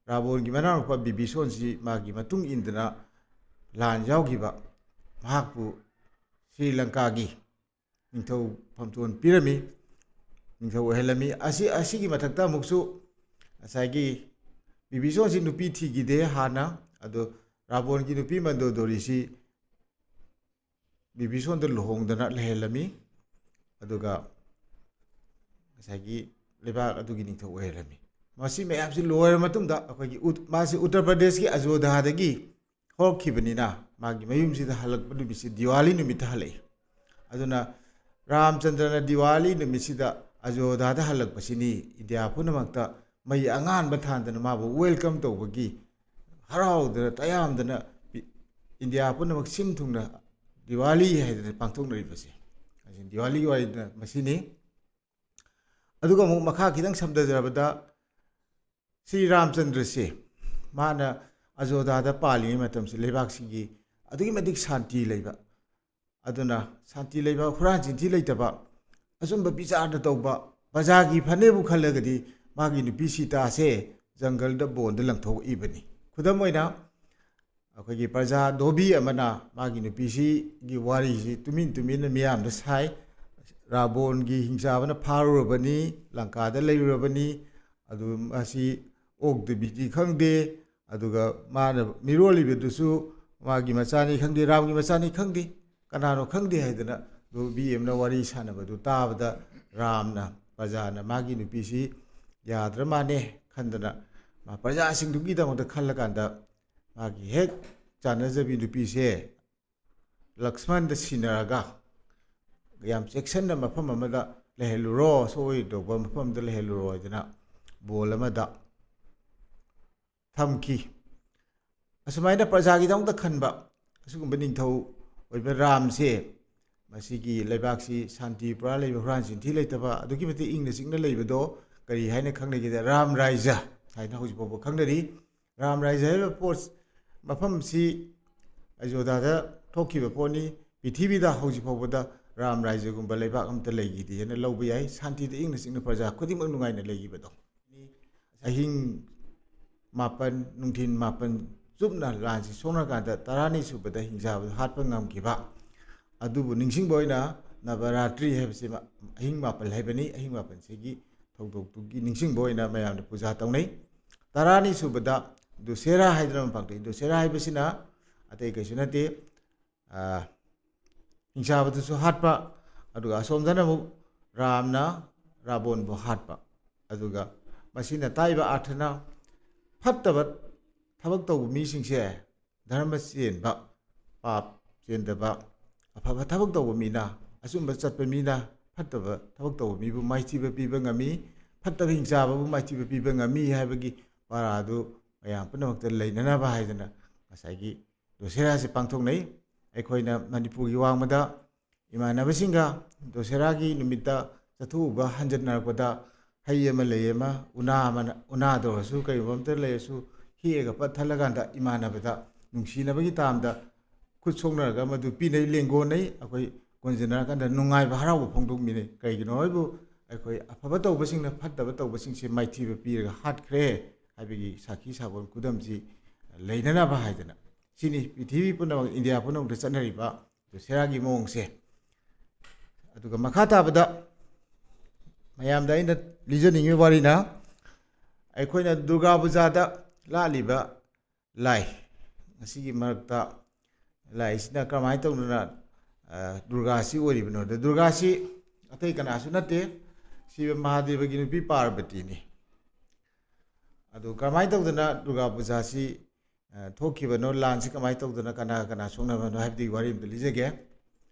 ꯔꯥꯕꯣꯟꯒꯤ ꯃꯅꯥꯎꯅꯨꯄꯥ ꯕꯤꯕꯤꯁꯣꯟꯁꯤ ꯃꯥꯒꯤ ꯃꯇꯨꯡ ꯏꯟꯗꯨꯅ ꯂꯥꯟ ꯌꯥꯎꯈꯤꯕ, ꯃꯍꯥꯛꯄꯨ ꯁ꯭ꯔꯤ ꯂꯪꯀꯥꯒꯤ ꯅꯤꯡꯊꯧ ꯐꯝꯇꯣꯟ ꯄꯤꯔꯝꯃꯤ, ꯅꯤꯡꯊꯧ ꯑꯣꯏꯍꯜꯂꯝꯃꯤ꯫ ꯑꯁꯤ, ꯑꯁꯤꯒꯤ ꯃꯊꯛꯇ ꯑꯃꯨꯛꯁꯨ ꯉꯁꯥꯏꯒꯤ ꯕꯤꯕꯤꯁꯣꯟꯁꯤ ꯅꯨꯄꯤ ꯊꯤꯈꯤꯗꯦ ꯍꯥꯟꯅ, ꯑꯗꯣ ꯔꯥꯕꯣꯟꯒꯤ ꯅꯨꯄꯤ ꯃꯟꯗꯣꯗꯣꯔꯤꯁꯤ ꯕꯤꯕꯤꯁꯣꯟꯗ ꯂꯨꯍꯣꯡꯗꯅ ꯂꯩꯍꯜꯂꯝꯃꯤ, ꯑꯗꯨꯒ ꯉꯁꯥꯏꯒꯤ ꯂꯩꯕꯥꯛ ꯑꯗꯨꯒꯤ ꯅꯤꯡꯊꯧ ꯑꯣꯏꯍꯜꯂꯝꯃꯤ꯫ ꯃꯁꯤ ꯃꯌꯥꯝꯁꯤ ꯂꯣꯏꯔ ꯃꯇꯨꯡꯗ ꯑꯩꯈꯣꯏꯒꯤ ꯎꯠ-, ꯃꯥꯁꯤ ꯎꯠꯇꯔ ꯄ꯭ꯔꯗꯦꯁꯀꯤ ꯑꯖꯣꯙꯥꯗꯒꯤ ꯍꯧꯔꯛꯈꯤꯕꯅꯤꯅ ꯃꯥꯒꯤ ꯃꯌꯨꯝꯁꯤꯗ ꯍꯜꯂꯛꯄ ꯅꯨꯃꯤꯠꯁꯤ ꯗꯤꯋꯥꯂꯤ ꯅꯨꯃꯤꯠꯇ ꯍꯜꯂꯛꯏ꯫ ꯑꯗꯨꯅ ꯔꯥꯝꯆꯟꯗ꯭ꯔꯅ ꯗꯤꯋꯥꯂꯤ ꯅꯨꯃꯤꯠꯁꯤꯗ ꯑꯖꯣꯙꯥꯗ ꯍꯜꯂꯛꯄꯁꯤꯅꯤ ꯏꯟꯗꯤꯌꯥ ꯄꯨꯝꯅꯃꯛꯇ ꯃꯩ ꯑꯉꯥꯟꯕ ꯊꯥꯟꯗꯅ ꯃꯥꯕꯨ ꯋꯦꯜꯀꯝ ꯇꯧꯕꯒꯤ ꯍꯔꯥꯎꯗꯅ ꯇꯌꯥꯝꯗꯅ ꯏꯟꯗꯤꯌꯥ ꯄꯨꯝꯅꯃꯛ ꯁꯤꯟ ꯊꯨꯡꯅ ꯗꯤꯋꯥꯂꯤ ꯍꯥꯏꯗꯅ ꯄꯥꯡꯊꯣꯛꯅꯔꯤꯕꯁꯦ꯫ ꯑꯁꯤ ꯗꯤꯋꯥꯂꯤꯒꯤ ꯋꯥꯔꯤꯗꯨꯅ ꯃꯁꯤꯅꯤ꯫ ꯑꯗꯨꯒ ꯑꯃꯨꯛ ꯃꯈꯥ ꯈꯤꯇꯪ ꯁꯝꯊꯖꯔꯕꯗ ꯁ꯭ꯔꯤ ꯔꯥꯝꯆꯟꯗ꯭ꯔꯁꯦ ꯃꯥꯅ ꯑꯖꯣꯙꯥꯗ ꯄꯥꯜꯂꯤꯉꯩ ꯃꯇꯝꯁꯤ ꯂꯩꯕꯥꯛꯁꯤꯒꯤ ꯑꯗꯨꯛꯀꯤ ꯃꯇꯤꯛ ꯁꯥꯟꯇꯤ ꯂꯩꯕ, ꯑꯗꯨꯅ ꯁꯥꯟꯇꯤ ꯂꯩꯕ, ꯍꯨꯔꯥꯟ ꯆꯤꯟꯊꯤ ꯂꯩꯇꯕ, ꯑꯆꯨꯝꯕ ꯕꯤꯆꯥꯔꯗ ꯇꯧꯕ, ꯄ꯭ꯔꯖꯥꯒꯤ ꯐꯅꯦꯕꯨ ꯈꯜꯂꯒꯗꯤ ꯃꯥꯒꯤ ꯅꯨꯄꯤ ꯁꯤꯇꯥꯁꯦ ꯖꯪꯒꯜꯗ ꯕꯣꯟꯗ ꯂꯪꯊꯣꯛꯏꯕꯅꯤ꯫ ꯈꯨꯗꯝ ꯑꯣꯏꯅ ꯑꯩꯈꯣꯏꯒꯤ ꯄ꯭ꯔꯖꯥ ꯙꯣꯕꯤ ꯑꯃꯅ ꯃꯥꯒꯤ ꯅꯨꯄꯤꯁꯤꯒꯤ ꯋꯥꯔꯤꯁꯤ ꯇꯨꯃꯤꯟ ꯇꯨꯃꯤꯟꯅ ꯃꯤꯌꯥꯝꯗ ꯁꯥꯏ꯫ ꯔꯥꯕꯣꯟꯒꯤ ꯍꯤꯡꯆꯥꯕꯅ ꯐꯥꯔꯨꯔꯕꯅꯤ, ꯂꯪꯀꯥꯗ ꯂꯩꯔꯨꯔꯕꯅꯤ, ꯑꯗꯨ ꯃꯁꯤ ꯑꯣꯛꯇꯕꯤꯗꯤ ꯈꯪꯗꯦ, ꯑꯗꯨꯒ ꯃꯥꯅ ꯃꯤꯔꯣꯜꯂꯤꯕꯗꯨꯁꯨ ꯃꯥꯒꯤ ꯃꯆꯥꯅꯤ ꯈꯪꯗꯦ, ꯔꯥꯝꯒꯤ ꯃꯆꯥꯅꯤ ꯈꯪꯗꯦ, ꯀꯅꯥꯅꯣ ꯈꯪꯗꯦ ꯍꯥꯏꯗꯅ ꯙꯣꯕꯤ ꯑꯃꯅ ꯋꯥꯔꯤ ꯁꯥꯟꯅꯕꯗꯨ ꯇꯥꯕꯗ ꯔꯥꯝꯅ, ꯄ꯭ꯔꯖꯥꯅ ꯃꯥꯒꯤ ꯅꯨꯄꯤꯁꯤ ꯌꯥꯗ꯭ꯔ ꯃꯥꯅꯦ ꯈꯟꯗꯅ ꯃꯥ ꯄ꯭ꯔꯖꯥꯁꯤꯡꯗꯨꯒꯤꯗꯃꯛꯇ ꯈꯜꯂꯀꯥꯟꯗ ꯃꯥꯒꯤ ꯍꯦꯛ ꯆꯥꯟꯅꯖꯕꯤ ꯅꯨꯄꯤꯁꯦ ꯂꯛꯁꯃꯟꯗ ꯁꯤꯟꯅꯔꯒ ꯌꯥꯝ ꯆꯦꯛꯁꯤꯟꯅ ꯃꯐꯝ ꯑꯃꯗ ꯂꯩꯍꯜꯂꯨꯔꯣ, ꯁꯣꯛꯑꯣꯏꯗꯧꯕ ꯃꯐꯝ ꯑꯃꯗ ꯂꯩꯍꯜꯂꯨꯔꯣ ꯍꯥꯏꯗꯅ ꯕꯣꯜ ꯑꯃꯗ ꯊꯝꯈꯤ꯫ ꯑꯁꯨꯃꯥꯏꯅ ꯄ꯭ꯔꯖꯥꯒꯤꯗꯃꯛꯇ ꯈꯟꯕ ꯑꯁꯤꯒꯨꯝꯕ ꯅꯤꯡꯊꯧ ꯑꯣꯏꯕ ꯔꯥꯝꯁꯦ, ꯃꯁꯤꯒꯤ ꯂꯩꯕꯥꯛꯁꯤ ꯁꯥꯟꯇꯤ ꯄꯨꯔꯥ ꯂꯩꯕ, ꯍꯨꯔꯥꯟ ꯆꯤꯟꯊꯤ ꯂꯩꯇꯕ, ꯑꯗꯨꯛꯀꯤ ꯃꯇꯤꯛ ꯏꯪꯅ ꯆꯤꯛꯅ ꯂꯩꯕꯗꯣ ꯀꯔꯤ ꯍꯥꯏꯅ ꯈꯪꯅꯒꯦꯗ, ꯔꯥꯝ ꯔꯥꯏꯖ ꯍꯥꯏꯅ ꯍꯧꯖꯤꯛ ꯐꯥꯎꯕ ꯈꯪꯅꯔꯤ꯫ ꯔꯥꯝ ꯔꯥꯏꯖ ꯍꯥꯏꯔꯤꯕ ꯄꯣꯠ, ꯃꯐꯝꯁꯤ ꯑꯌꯣꯙ꯭ꯌꯥꯗ ꯊꯣꯛꯈꯤꯕ ꯄꯣꯠꯅꯤ꯫ ꯄ꯭ꯔꯤꯊꯤꯕꯤꯗ ꯍꯧꯖꯤꯛ ꯐꯥꯎꯕꯗ ꯔꯥꯝ ꯔꯥꯏꯖꯒꯨꯝꯕ ꯂꯩꯕꯥꯛ ꯑꯝꯇ ꯂꯩꯈꯤꯗꯦ ꯍꯥꯏꯅ ꯂꯧꯕ ꯌꯥꯏ꯫ ꯁꯥꯟꯇꯤꯗ ꯏꯪꯅ ꯆꯤꯛꯅ ꯄ꯭ꯔꯖꯥ ꯈꯨꯗꯤꯡꯃꯛ ꯅꯨꯡꯉꯥꯏꯅ ꯂꯩꯈꯤꯕꯗꯣ꯫ ꯑꯍꯤꯡ ꯃꯥꯄꯟ, ꯅꯨꯡꯊꯤꯟ ꯃꯥꯄꯟ ꯆꯨꯞꯅ ꯂꯥꯟꯁꯤ ꯁꯣꯛꯅꯔꯀꯥꯟꯗ ꯇꯔꯥꯅꯤ ꯁꯨꯕꯗ ꯍꯤꯡꯆꯥꯕꯗꯨ ꯍꯥꯠꯄ ꯉꯝꯈꯤꯕ꯫ ꯑꯗꯨꯕꯨ ꯅꯤꯡꯁꯤꯡꯕ ꯑꯣꯏꯅ ꯅꯕꯔꯥꯇ꯭ꯔꯤ ꯍꯥꯏꯕꯁꯤ ꯃ-, ꯑꯍꯤꯡ ꯃꯥꯄꯜ ꯍꯥꯏꯕꯅꯤ꯫ ꯑꯍꯤꯡ ꯃꯥꯄꯜꯁꯤꯒꯤ ꯊꯧꯗꯣꯛꯇꯨꯒꯤ ꯅꯤꯡꯁꯤꯡꯕ ꯑꯣꯏꯅ ꯃꯌꯥꯝꯅ ꯄꯨꯖꯥ ꯇꯧꯅꯩ꯫ ꯇꯔꯥꯅꯤ ꯁꯨꯕꯗ ꯗꯨꯁꯦꯔꯥ ꯍꯥꯏꯗꯅ ꯑꯃ ꯄꯥꯡꯊꯣꯛꯏ꯫ ꯗꯨꯁꯦꯔꯥ ꯍꯥꯏꯕꯁꯤꯅ ꯑꯇꯩ ꯀꯩꯁꯨ ꯅꯠꯇꯦ, ꯑ, ꯍꯤꯡꯆꯥꯕꯗꯨꯁꯨ ꯍꯥꯠꯄ, ꯑꯗꯨꯒ ꯑꯁꯣꯝꯗꯅ ꯑꯃꯨꯛ ꯔꯥꯝꯅ ꯔꯥꯕꯣꯟꯕꯨ ꯍꯥꯠꯄ꯫ ꯑꯗꯨꯒ ꯃꯁꯤꯅ ꯇꯥꯛꯏꯕ ꯑꯥꯔꯊꯅ, ꯐꯠꯇꯕ ꯊꯕꯛ ꯇꯧꯕ ꯃꯤꯁꯤꯡꯁꯦ, ꯙꯔꯃ ꯆꯦꯟꯕ, ꯄꯥꯞ ꯆꯦꯟꯗꯕ, ꯑꯐꯕ ꯊꯕꯛ ꯇꯧꯕ ꯃꯤꯅ, ꯑꯆꯨꯝꯕ ꯆꯠꯄ ꯃꯤꯅ ꯐꯠꯇꯕ ꯊꯕꯛ ꯇꯧꯕ ꯃꯤꯕꯨ ꯃꯥꯏꯊꯤꯕ ꯄꯤꯕ ꯉꯝꯃꯤ, ꯐꯠꯇꯕ ꯍꯤꯡꯆꯥꯕꯕꯨ ꯃꯥꯏꯊꯤꯕ ꯄꯤꯕ ꯉꯝꯃꯤ ꯍꯥꯏꯕꯒꯤ ꯄꯥꯔꯥꯗꯨ ꯃꯌꯥꯝ ꯄꯨꯝꯅꯃꯛꯇ ꯂꯩꯅꯅꯕ ꯍꯥꯏꯗꯅ ꯉꯁꯥꯏꯒꯤ ꯗꯣꯁꯦꯔꯥꯁꯦ ꯄꯥꯡꯊꯣꯛꯅꯩ꯫ ꯑꯩꯈꯣꯏꯅ ꯃꯅꯤꯄꯨꯔꯒꯤ ꯋꯥꯡꯃꯗ ꯏꯃꯥꯟꯅꯕꯁꯤꯡꯒ ꯗꯣꯁꯦꯔꯥꯒꯤ ꯅꯨꯃꯤꯠꯇ ꯆꯠꯊꯣꯛꯎꯕ ꯍꯟꯖꯟꯅꯔꯛꯄꯗ ꯍꯩ ꯑꯃ ꯂꯩ ꯑꯃ ꯎꯅꯥ ꯑꯃꯅ, ꯎꯅꯥꯗ ꯑꯣꯏꯔꯁꯨ ꯀꯔꯤꯒꯨꯝꯕ ꯑꯝꯇ ꯂꯩꯔꯁꯨ ꯍꯦꯛꯑꯒ ꯄꯠ ꯊꯠꯂꯀꯥꯟꯗ ꯏꯃꯥꯟꯅꯕꯗ ꯅꯨꯡꯁꯤꯅꯕꯒꯤ ꯇꯥꯝꯗ ꯈꯨꯠ ꯁꯣꯛꯅꯔꯒ ꯃꯗꯨ ꯄꯤꯅꯩ, ꯂꯦꯡꯒꯣꯟꯅꯩ꯫ ꯑꯩꯈꯣꯏ ꯀꯣꯟꯁꯤꯟꯅꯔꯀꯥꯟꯗ ꯅꯨꯡꯉꯥꯏꯕ ꯍꯔꯥꯎꯕ ꯐꯣꯡꯗꯣꯛꯃꯤꯟꯅꯩ꯫ ꯀꯩꯒꯤꯅꯣ ꯍꯥꯏꯕꯨ ꯑꯩꯈꯣꯏ ꯑꯐꯕ ꯇꯧꯕꯁꯤꯡꯅ ꯐꯠꯇꯕ ꯇꯧꯕꯁꯤꯡꯁꯦ ꯃꯥꯏꯊꯤꯕ ꯄꯤꯔꯒ ꯍꯥꯠꯈ꯭ꯔꯦ ꯍꯥꯏꯕꯒꯤ ꯁꯥꯈꯤ ꯁꯥꯕꯣꯟ ꯈꯨꯗꯝꯁꯤ ꯂꯩꯅꯅꯕ ꯍꯥꯏꯗꯅ꯫ ꯁꯤꯅꯤ ꯄ꯭ꯔꯤꯊꯤꯕꯤ ꯄꯨꯝꯅꯃꯛ, ꯏꯟꯗꯤꯌꯥ ꯄꯨꯝꯅꯃꯛꯇ ꯆꯠꯅꯔꯤꯕ ꯗꯁꯦꯔꯥꯒꯤ ꯃꯑꯣꯡꯁꯦ꯫ ꯑꯗꯨꯒ ꯃꯈꯥ ꯇꯥꯕꯗ ꯃꯌꯥꯝꯗ ꯑꯩꯅ ꯂꯤꯖꯅꯤꯡꯉꯤꯕ ꯋꯥꯔꯤꯅ, ꯑꯩꯈꯣꯏꯅ ꯗꯨꯔꯒꯥ ꯄꯨꯖꯥꯗ ꯂꯥꯠꯂꯤꯕ ꯂꯥꯏ, ꯉꯁꯤꯒꯤ ꯃꯔꯛꯇ ꯂꯥꯏꯁꯤꯅ ꯀꯔꯝꯍꯥꯏꯅ ꯇꯧꯗꯅ, ꯑ, ꯗꯨꯔꯒꯥꯁꯤ ꯑꯣꯏꯔꯤꯕꯅꯣ? ꯑꯗ ꯗꯨꯔꯒꯥꯁꯤ ꯑꯇꯩ ꯀꯅꯥꯁꯨ ꯅꯠꯇꯦ, ꯁꯤꯕ ꯃꯍꯥꯗꯦꯕꯒꯤ ꯅꯨꯄꯤ ꯄꯥꯔꯕꯇꯤꯅꯤ꯫ ꯑꯗꯨ ꯀꯔꯝꯍꯥꯏꯅ ꯇꯧꯗꯅ ꯗꯨꯔꯒꯥ ꯄꯨꯖꯥꯁꯤ ꯊꯣꯛꯈꯤꯕꯅꯣ, ꯂꯥꯟꯁꯤ ꯀꯃꯥꯏꯅ ꯇꯧꯗꯅ ꯀꯅꯥ ꯀꯅꯥ ꯁꯣꯛꯅꯕꯅꯣ ꯍꯥꯏꯕꯗꯨꯒꯤ ꯋꯥꯔꯤ ꯑꯝꯇ ꯂꯤꯖꯒꯦ꯫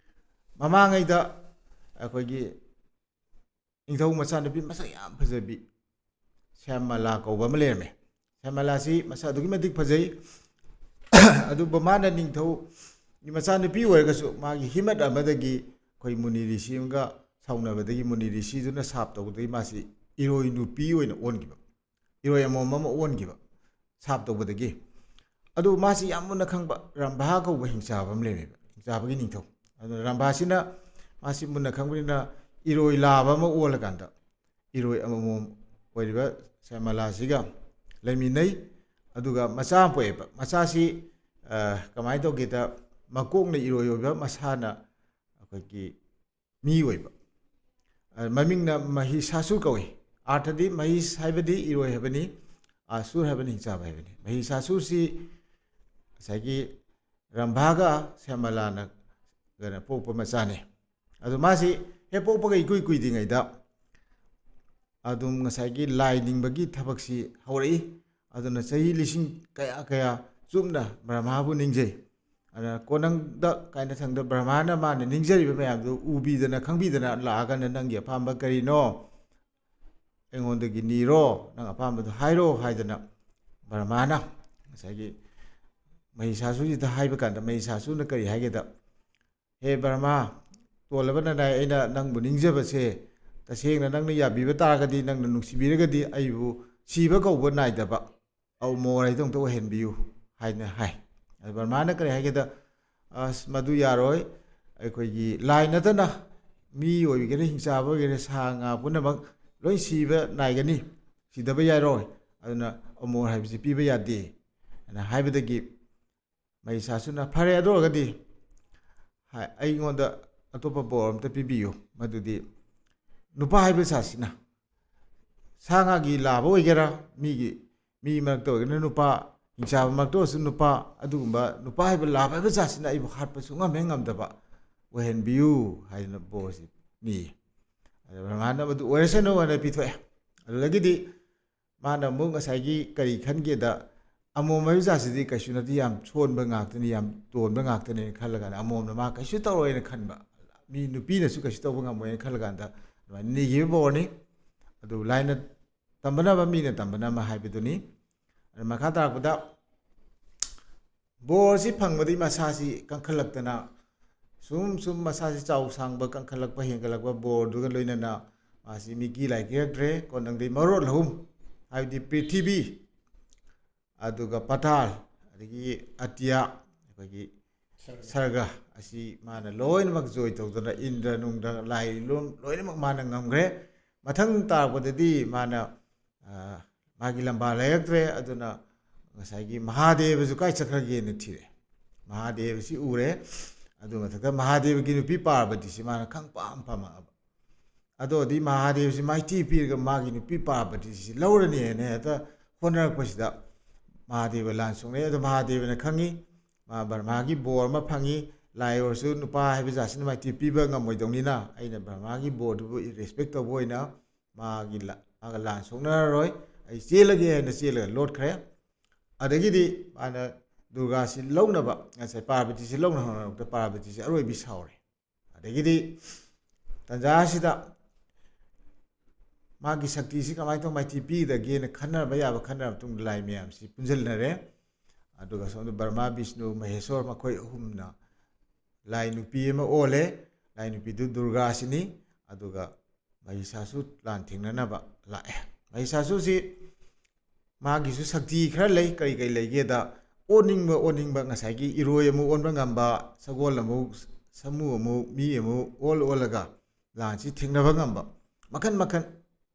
ꯃꯃꯥꯡꯉꯩꯗ ꯑꯩꯈꯣꯏꯒꯤ ꯅꯤꯡꯊꯧ ꯃꯆꯥꯅꯨꯄꯤ ꯃꯁꯛ ꯌꯥꯝ ꯐꯖꯕꯤ ꯁ꯭ꯌꯥꯃꯂꯥ ꯀꯧꯕ ꯑꯃ ꯂꯩꯔꯝꯃꯦ꯫ ꯁ꯭ꯌꯥꯃꯂꯥꯁꯤ ꯃꯁꯛ ꯑꯗꯨꯛꯀꯤ ꯃꯇꯤꯛ ꯐꯖꯩ꯫ ꯑꯗꯨꯕꯨ ꯃꯥꯅ ꯅꯤꯡꯊꯧꯒꯤ ꯃꯆꯥꯅꯨꯄꯤ ꯑꯣꯏꯔꯒꯁꯨ, ꯃꯥꯒꯤ ꯍꯤꯃꯠ ꯑꯃꯗꯒꯤ ꯑꯩꯈꯣꯏ ꯃꯨꯅꯤ ꯔꯤꯁꯤ ꯑꯃꯒ ꯁꯥꯎꯅꯕꯗꯒꯤ, ꯃꯨꯅꯤ ꯔꯤꯁꯤꯗꯨꯅ ꯁꯥꯞ ꯇꯧꯕꯗꯒꯤ ꯃꯥꯁꯤ ꯏꯔꯣꯏ ꯅꯨꯄꯤ ꯑꯣꯏꯅ ꯑꯣꯟꯈꯤꯕ, ꯏꯔꯣꯏ ꯑꯃꯣꯝ ꯑꯃ ꯑꯣꯟꯈꯤꯕ, ꯁꯥꯞ ꯇꯧꯕꯗꯒꯤ꯫ ꯑꯗꯨ ꯃꯥꯁꯤ ꯌꯥꯝ ꯃꯨꯟꯅ ꯈꯪꯕ ꯔꯝꯚꯥ ꯀꯧꯕ ꯍꯤꯡꯆꯥꯕ ꯑꯃ ꯂꯩꯔꯝꯃꯦꯕ, ꯍꯤꯡꯆꯥꯕꯒꯤ ꯅꯤꯡꯊꯧ꯫ ꯑꯗꯨꯅ ꯔꯝꯚꯥꯁꯤꯅ ꯃꯥꯁꯤ ꯃꯨꯟꯅ ꯈꯪꯕꯅꯤꯅ ꯏꯔꯣꯏ ꯂꯥꯕ ꯑꯃ ꯑꯣꯜꯂꯀꯥꯟꯗ ꯏꯔꯣꯏ ꯑꯃꯃꯣꯝ ꯑꯣꯏꯔꯤꯕ ꯁ꯭ꯌꯥꯃꯂꯥꯁꯤꯒ ꯂꯩꯃꯤꯟꯅꯩ꯫ ꯑꯗꯨꯒ ꯃꯆꯥ ꯑꯃ ꯄꯣꯛꯑꯦꯕ꯫ ꯃꯆꯥꯁꯤ, ꯑ, ꯀꯃꯥꯏꯅ ꯇꯧꯒꯦꯗ, ꯃꯀꯣꯛꯅ ꯏꯔꯣꯏ ꯑꯣꯏꯕ, ꯃꯁꯥꯅ ꯑꯩꯈꯣꯏꯒꯤ ꯃꯤ ꯑꯣꯏꯕ꯫ ꯑ, ꯃꯃꯤꯡꯅ ꯃꯍꯤꯁꯥꯁꯨꯔ ꯀꯧꯏ꯫ ꯑꯥꯔꯊꯗꯤ ꯃꯍꯤꯁ ꯍꯥꯏꯕꯗꯤ ꯏꯔꯣꯏ ꯍꯥꯏꯕꯅꯤ, ꯑꯁꯨꯔ ꯍꯥꯏꯕꯅ ꯍꯤꯡꯆꯥꯕ ꯍꯥꯏꯕꯅꯤ꯫ ꯃꯍꯤꯁꯥꯁꯨꯔꯁꯤ ꯉꯁꯥꯏꯒꯤ ꯔꯝꯚꯥꯒ ꯁ꯭ꯌꯥꯃꯂꯥꯅ ꯀꯩꯅꯣ ꯄꯣꯛꯄ ꯃꯆꯥꯅꯤ꯫ ꯑꯗꯨ ꯃꯥꯁꯤ ꯍꯦꯛ ꯄꯣꯛꯄꯒ ꯏꯀꯨꯏ ꯀꯨꯏꯗ꯭ꯔꯤꯉꯩꯗ ꯑꯗꯨꯝ ꯉꯁꯥꯏꯒꯤ ꯂꯥꯏ ꯅꯤꯡꯕꯒꯤ ꯊꯕꯛꯁꯤ ꯍꯧꯔꯛꯏ꯫ ꯑꯗꯨꯅ ꯆꯍꯤ ꯂꯤꯁꯤꯡ ꯀꯌꯥ ꯀꯌꯥ ꯆꯨꯞꯅ ꯕ꯭ꯔꯍꯃꯥꯕꯨ ꯅꯤꯡꯖꯩ꯫ ꯑꯗꯨꯅ ꯀꯣꯅꯪꯗ ꯀꯥꯏꯅꯊꯪꯗ ꯕ꯭ꯔꯍꯃꯥꯅ ꯃꯥꯅ ꯅꯤꯡꯖꯔꯤꯕ ꯃꯌꯥꯝꯗꯨ ꯎꯕꯤꯗꯅ ꯈꯪꯕꯤꯗꯅ ꯂꯥꯛꯑꯒꯅ "ꯅꯪꯒꯤ ꯑꯄꯥꯝꯕ ꯀꯔꯤꯅꯣ? ꯑꯩꯉꯣꯟꯗꯒꯤ ꯅꯤꯔꯣ, ꯅꯪ ꯑꯄꯥꯝꯕꯗꯨ ꯍꯥꯏꯔꯣ" ꯍꯥꯏꯗꯅ ꯕ꯭ꯔꯍꯃꯥꯅ ꯉꯁꯥꯏꯒꯤ ꯃꯍꯤꯁꯥꯁꯨꯔꯁꯤꯗ ꯍꯥꯏꯕ ꯀꯥꯟꯗ, ꯃꯍꯤꯁꯥꯁꯨꯔꯅ ꯀꯔꯤ ꯍꯥꯏꯒꯦꯗ, "ꯍꯦ ꯕ꯭ꯔꯍꯃꯥ, ꯇꯣꯜꯂꯕ ꯅꯅꯥꯏ, ꯑꯩꯅ ꯅꯪꯕꯨ ꯅꯤꯡꯖꯕꯁꯦ ꯇꯁꯦꯡꯅ ꯅꯪꯅ ꯌꯥꯕꯤꯕ ꯇꯥꯔꯒꯗꯤ, ꯅꯪꯅ ꯅꯨꯡꯁꯤꯕꯤꯔꯒꯗꯤ ꯑꯩꯕꯨ ꯁꯤꯕ ꯀꯧꯕ ꯅꯥꯏꯗꯕ ꯑꯃꯣꯔ ꯍꯥꯏꯗꯣ ꯑꯝꯇ ꯑꯣꯏꯍꯟꯕꯤꯌꯨ" ꯍꯥꯏꯅ ꯍꯥꯏ꯫ ꯑꯗ ꯕ꯭ꯔꯍꯃꯥꯅ ꯀꯔꯤ ꯍꯥꯏꯒꯦꯗ, "ꯑꯁ, ꯃꯗꯨ ꯌꯥꯔꯣꯏ꯫ ꯑꯩꯈꯣꯏꯒꯤ ꯂꯥꯏ ꯅꯠꯇꯅ ꯃꯤ ꯑꯣꯏꯒꯦꯔꯥ, ꯍꯤꯡꯆꯥꯕ ꯑꯣꯏꯒꯦꯔꯥ, ꯁꯥ ꯉꯥ ꯄꯨꯝꯅꯃꯛ ꯂꯣꯏ ꯁꯤꯕ ꯅꯥꯏꯒꯅꯤ, ꯁꯤꯗꯕ ꯌꯥꯔꯣꯏ꯫ ꯑꯗꯨꯅ ꯑꯃꯣꯔ ꯍꯥꯏꯕꯁꯤ ꯄꯤꯕ ꯌꯥꯗꯦ" ꯍꯥꯏꯅ ꯍꯥꯏꯕꯗꯒꯤ ꯃꯍꯤꯁꯥꯁꯨꯔꯅ, "ꯐꯔꯦ, ꯑꯗꯨ ꯑꯣꯏꯔꯒꯗꯤ ꯍꯥꯏ, ꯑꯩꯉꯣꯟꯗ ꯑꯇꯣꯞꯄ ꯕꯣꯔ ꯑꯝꯇ ꯄꯤꯕꯤꯌꯨ, ꯃꯗꯨꯗꯤ ꯅꯨꯄꯥ ꯍꯥꯏꯕ ꯖꯥꯠꯁꯤꯅ ꯁꯥ ꯉꯥꯒꯤ ꯂꯥꯕ ꯑꯣꯏꯒꯦꯔꯥ, ꯃꯤꯒꯤ, ꯃꯤ ꯃꯔꯛꯇ ꯑꯣꯏꯒꯦꯔꯥ ꯅꯨꯄꯥ, ꯍꯤꯡꯆꯥꯕ ꯃꯔꯛꯇ ꯑꯣꯏꯔꯁꯨ ꯅꯨꯄꯥ, ꯑꯗꯨꯒꯨꯝꯕ ꯅꯨꯄꯥ ꯍꯥꯏꯕ ꯂꯥꯕ ꯍꯥꯏꯕ ꯖꯥꯠꯁꯤꯅ ꯑꯩꯕꯨ ꯍꯥꯠꯄ ꯁꯨꯡꯉꯝ ꯍꯦꯛ ꯉꯝꯗꯕ ꯑꯣꯏꯍꯟꯕꯤꯌꯨ" ꯍꯥꯏꯗꯅ ꯕꯣꯔꯁꯤ ꯅꯤꯌꯦ꯫ ꯑꯗ ꯕ꯭ꯔꯍꯃꯥꯅ "ꯃꯗꯨ ꯑꯣꯏꯔꯁꯅꯨ" ꯍꯥꯏꯅ ꯄꯤꯊꯣꯛꯑꯦ꯫ ꯑꯗꯨꯗꯒꯤꯗꯤ ꯃꯥꯅ ꯑꯃꯨꯛ ꯉꯁꯥꯏꯒꯤ ꯀꯔꯤ ꯈꯟꯒꯦꯗ, ꯑꯃꯣꯝ ꯍꯥꯏꯕ ꯖꯥꯠꯁꯤꯗꯤ ꯀꯩꯁꯨ ꯅꯠꯇꯦ, ꯌꯥꯝ ꯁꯣꯟꯕ ꯉꯥꯛꯇꯅꯤ, ꯌꯥꯝ ꯇꯣꯟꯕ ꯉꯥꯛꯇꯅꯦꯅ ꯈꯜꯂꯀꯥꯟꯗ, ꯑꯃꯣꯝꯅ ꯃꯥ ꯀꯩꯁꯨ ꯇꯧꯔꯣꯏꯅ ꯈꯟꯕ, ꯃꯤ ꯅꯨꯄꯤꯅꯁꯨ ꯀꯩꯁꯨ ꯇꯧꯕ ꯉꯝꯃꯣꯏꯅ ꯈꯜꯂꯀꯥꯟꯗ ꯑꯗꯨꯃꯥꯏꯅ ꯅꯤꯈꯤꯕ ꯕꯣꯔꯅꯤ꯫ ꯑꯗꯨ ꯂꯥꯏꯅ ꯇꯝꯕꯅꯕ, ꯃꯤꯅ ꯇꯝꯕꯅꯕ ꯍꯥꯏꯕꯗꯨꯅꯤ꯫ ꯑꯗꯨ ꯃꯈꯥ ꯇꯥꯔꯛꯄꯗ, ꯕꯣꯔꯁꯤ ꯐꯪꯕꯗꯒꯤ ꯃꯁꯥꯁꯤ ꯀꯟꯈꯠꯂꯛꯇꯅ, ꯁꯨꯝ ꯁꯨꯝ ꯃꯁꯥꯁꯤ ꯆꯥꯎ ꯁꯥꯡꯕ, ꯀꯟꯈꯠꯂꯛꯄ, ꯍꯦꯟꯒꯠꯂꯛꯄ, ꯕꯣꯔꯗꯨꯒ ꯂꯣꯏꯅꯅ ꯃꯥꯁꯤ ꯃꯤꯀꯤ ꯂꯥꯏ ꯀꯤꯔꯛꯇ꯭ꯔꯦ꯫ ꯀꯣꯟꯅꯪꯗꯩ ꯃꯔꯣꯜ ꯑꯍꯨꯝ, ꯍꯥꯏꯕꯗꯤ ꯄ꯭ꯔꯤꯊꯤꯕꯤ, ꯑꯗꯨꯒ ꯄꯇꯥꯜ, ꯑꯗꯒꯤ ꯑꯇꯤꯌꯥ, ꯑꯩꯈꯣꯏꯒꯤ ꯁꯔꯒ ꯑꯁꯤ ꯃꯥꯅ ꯂꯣꯏꯅꯃꯛ ꯖꯣꯏ ꯇꯧꯗꯅ, ꯏꯟꯗ꯭ꯔ ꯅꯨꯡꯗ꯭ꯔ ꯂꯥꯏ ꯂꯣꯝ ꯂꯣꯏꯅꯃꯛ ꯃꯥꯅ ꯉꯝꯈ꯭ꯔꯦ꯫ ꯃꯊꯪ ꯇꯥꯔꯛꯄꯗꯗꯤ ꯃꯥꯅ, ꯑ, ꯃꯥꯒꯤ ꯂꯝꯕꯥ ꯂꯩꯔꯛꯇ꯭ꯔꯦ꯫ ꯑꯗꯨꯅ ꯉꯁꯥꯏꯒꯤ ꯃꯍꯥꯗꯦꯕꯁꯨ ꯀꯥꯏ ꯆꯠꯈ꯭ꯔꯒꯦꯅ ꯊꯤꯔꯦ꯫ ꯃꯍꯥꯗꯦꯕꯁꯤ ꯎꯔꯦ꯫ ꯑꯗꯨ ꯃꯊꯛꯇ ꯃꯍꯥꯗꯦꯕꯒꯤ ꯅꯨꯄꯤ ꯄꯥꯔꯕꯇꯤꯁꯤ ꯃꯥꯅ ꯈꯪ ꯄꯥꯝ ꯄꯥꯝꯃꯛꯑꯕ꯫ ꯑꯗꯨꯗꯤ ꯃꯍꯥꯗꯦꯕꯁꯤ ꯃꯥꯏꯊꯤ ꯄꯤꯔꯒ ꯃꯥꯒꯤ ꯅꯨꯄꯤ ꯄꯥꯔꯕꯇꯤꯁꯤ ꯂꯧꯔꯅꯤ ꯍꯥꯏꯅ ꯍꯦꯛꯇ ꯍꯣꯠꯅꯔꯛꯄꯁꯤꯗ, ꯃꯍꯥꯗꯦꯕ ꯂꯥꯟ ꯁꯣꯛꯅꯩ꯫ ꯑꯗꯣ ꯃꯍꯥꯗꯦꯕꯅ ꯈꯪꯉꯤ, ꯃꯥ ꯕ꯭ꯔꯍꯃꯥꯒꯤ ꯕꯣꯔ ꯑꯃ ꯐꯪꯉꯤ, ꯂꯥꯏ ꯑꯣꯏꯔꯁꯨ ꯅꯨꯄꯥ ꯍꯥꯏꯕ ꯖꯥꯠꯁꯤꯅ ꯃꯥꯏꯊꯤ ꯄꯤꯕ ꯉꯝꯃꯣꯏꯗꯧꯅꯤꯅ, ꯑꯩꯅ ꯕ꯭ꯔꯍꯃꯥꯒꯤ ꯕꯣꯔꯗꯨꯕꯨ ꯏꯔꯦꯁꯄꯦꯛ ꯇꯧꯕ ꯑꯣꯏꯅ ꯃꯥꯒꯤ ꯂ-, ꯃꯥꯒ ꯂꯥꯟ ꯁꯣꯛꯅꯔꯔꯣꯏ, ꯑꯩ ꯆꯦꯜꯂꯒꯦ ꯍꯥꯏꯅ ꯆꯦꯜꯂꯒ ꯂꯣꯠꯈ꯭ꯔꯦ꯫ ꯑꯗꯒꯤꯗꯤ ꯃꯥꯅ ꯗꯨꯔꯒꯥꯁꯤ ꯂꯧꯅꯕ, ꯉꯁꯥꯏ ꯄꯥꯔꯕꯇꯤꯁꯤ ꯂꯧꯅꯕ ꯍꯣꯠꯅꯔꯛꯄꯗ ꯄꯥꯔꯕꯇꯤꯁꯤ ꯑꯔꯣꯏꯕꯤ ꯁꯥꯎꯔꯦ꯫ ꯑꯗꯒꯤꯗꯤ ꯇꯟꯖꯥ ꯑꯁꯤꯗ ꯃꯥꯒꯤ ꯁꯛꯇꯤꯁꯤ ꯀꯃꯥꯏꯅ ꯇꯧ ꯃꯥꯏꯊꯤ ꯄꯤꯒꯗꯒꯦꯅ ꯈꯟꯅꯕ ꯌꯥꯕ ꯈꯟꯅꯔꯕ ꯃꯇꯨꯡꯗ ꯂꯥꯏ ꯃꯌꯥꯝꯁꯤ ꯄꯨꯟꯁꯤꯟꯅꯔꯦ꯫ ꯑꯗꯨꯒ ꯁꯣꯝꯗ ꯕ꯭ꯔꯍꯃꯥ, ꯕꯤꯁꯅꯨ, ꯃꯍꯦꯁꯣꯔ ꯃꯈꯣꯏ ꯑꯍꯨꯝꯅ ꯂꯥꯏ ꯅꯨꯄꯤ ꯑꯃ ꯑꯣꯜꯂꯦ꯫ ꯂꯥꯏ ꯅꯨꯄꯤꯗꯨ ꯗꯨꯔꯒꯥꯁꯤꯅꯤ꯫ ꯑꯗꯨꯒ ꯃꯍꯤꯁꯥꯁꯨ ꯂꯥꯟ ꯊꯦꯡꯅꯅꯕ ꯂꯥꯛꯑꯦ꯫ ꯃꯍꯤꯁꯥꯁꯨꯁꯤ ꯃꯥꯒꯤꯁꯨ ꯁꯛꯇꯤ ꯈꯔ ꯂꯩ꯫ ꯀꯔꯤ ꯀꯔꯤ ꯂꯩꯒꯦꯗ, ꯑꯣꯟꯅꯤꯡꯕ ꯑꯣꯟꯅꯤꯡꯕ, ꯉꯁꯥꯏꯒꯤ ꯏꯔꯣꯏ ꯑꯃꯨꯛ ꯑꯣꯟꯕ ꯉꯝꯕ, ꯁꯒꯣꯜ ꯑꯃꯨꯛ, ꯁꯥꯃꯨ ꯑꯃꯨꯛ, ꯃꯤ ꯑꯃꯨꯛ ꯑꯣꯜ ꯑꯣꯜꯂꯒ ꯂꯥꯟꯁꯤ ꯊꯦꯡꯅꯕ ꯉꯝꯕ, ꯃꯈꯟ ꯃꯈꯟ꯫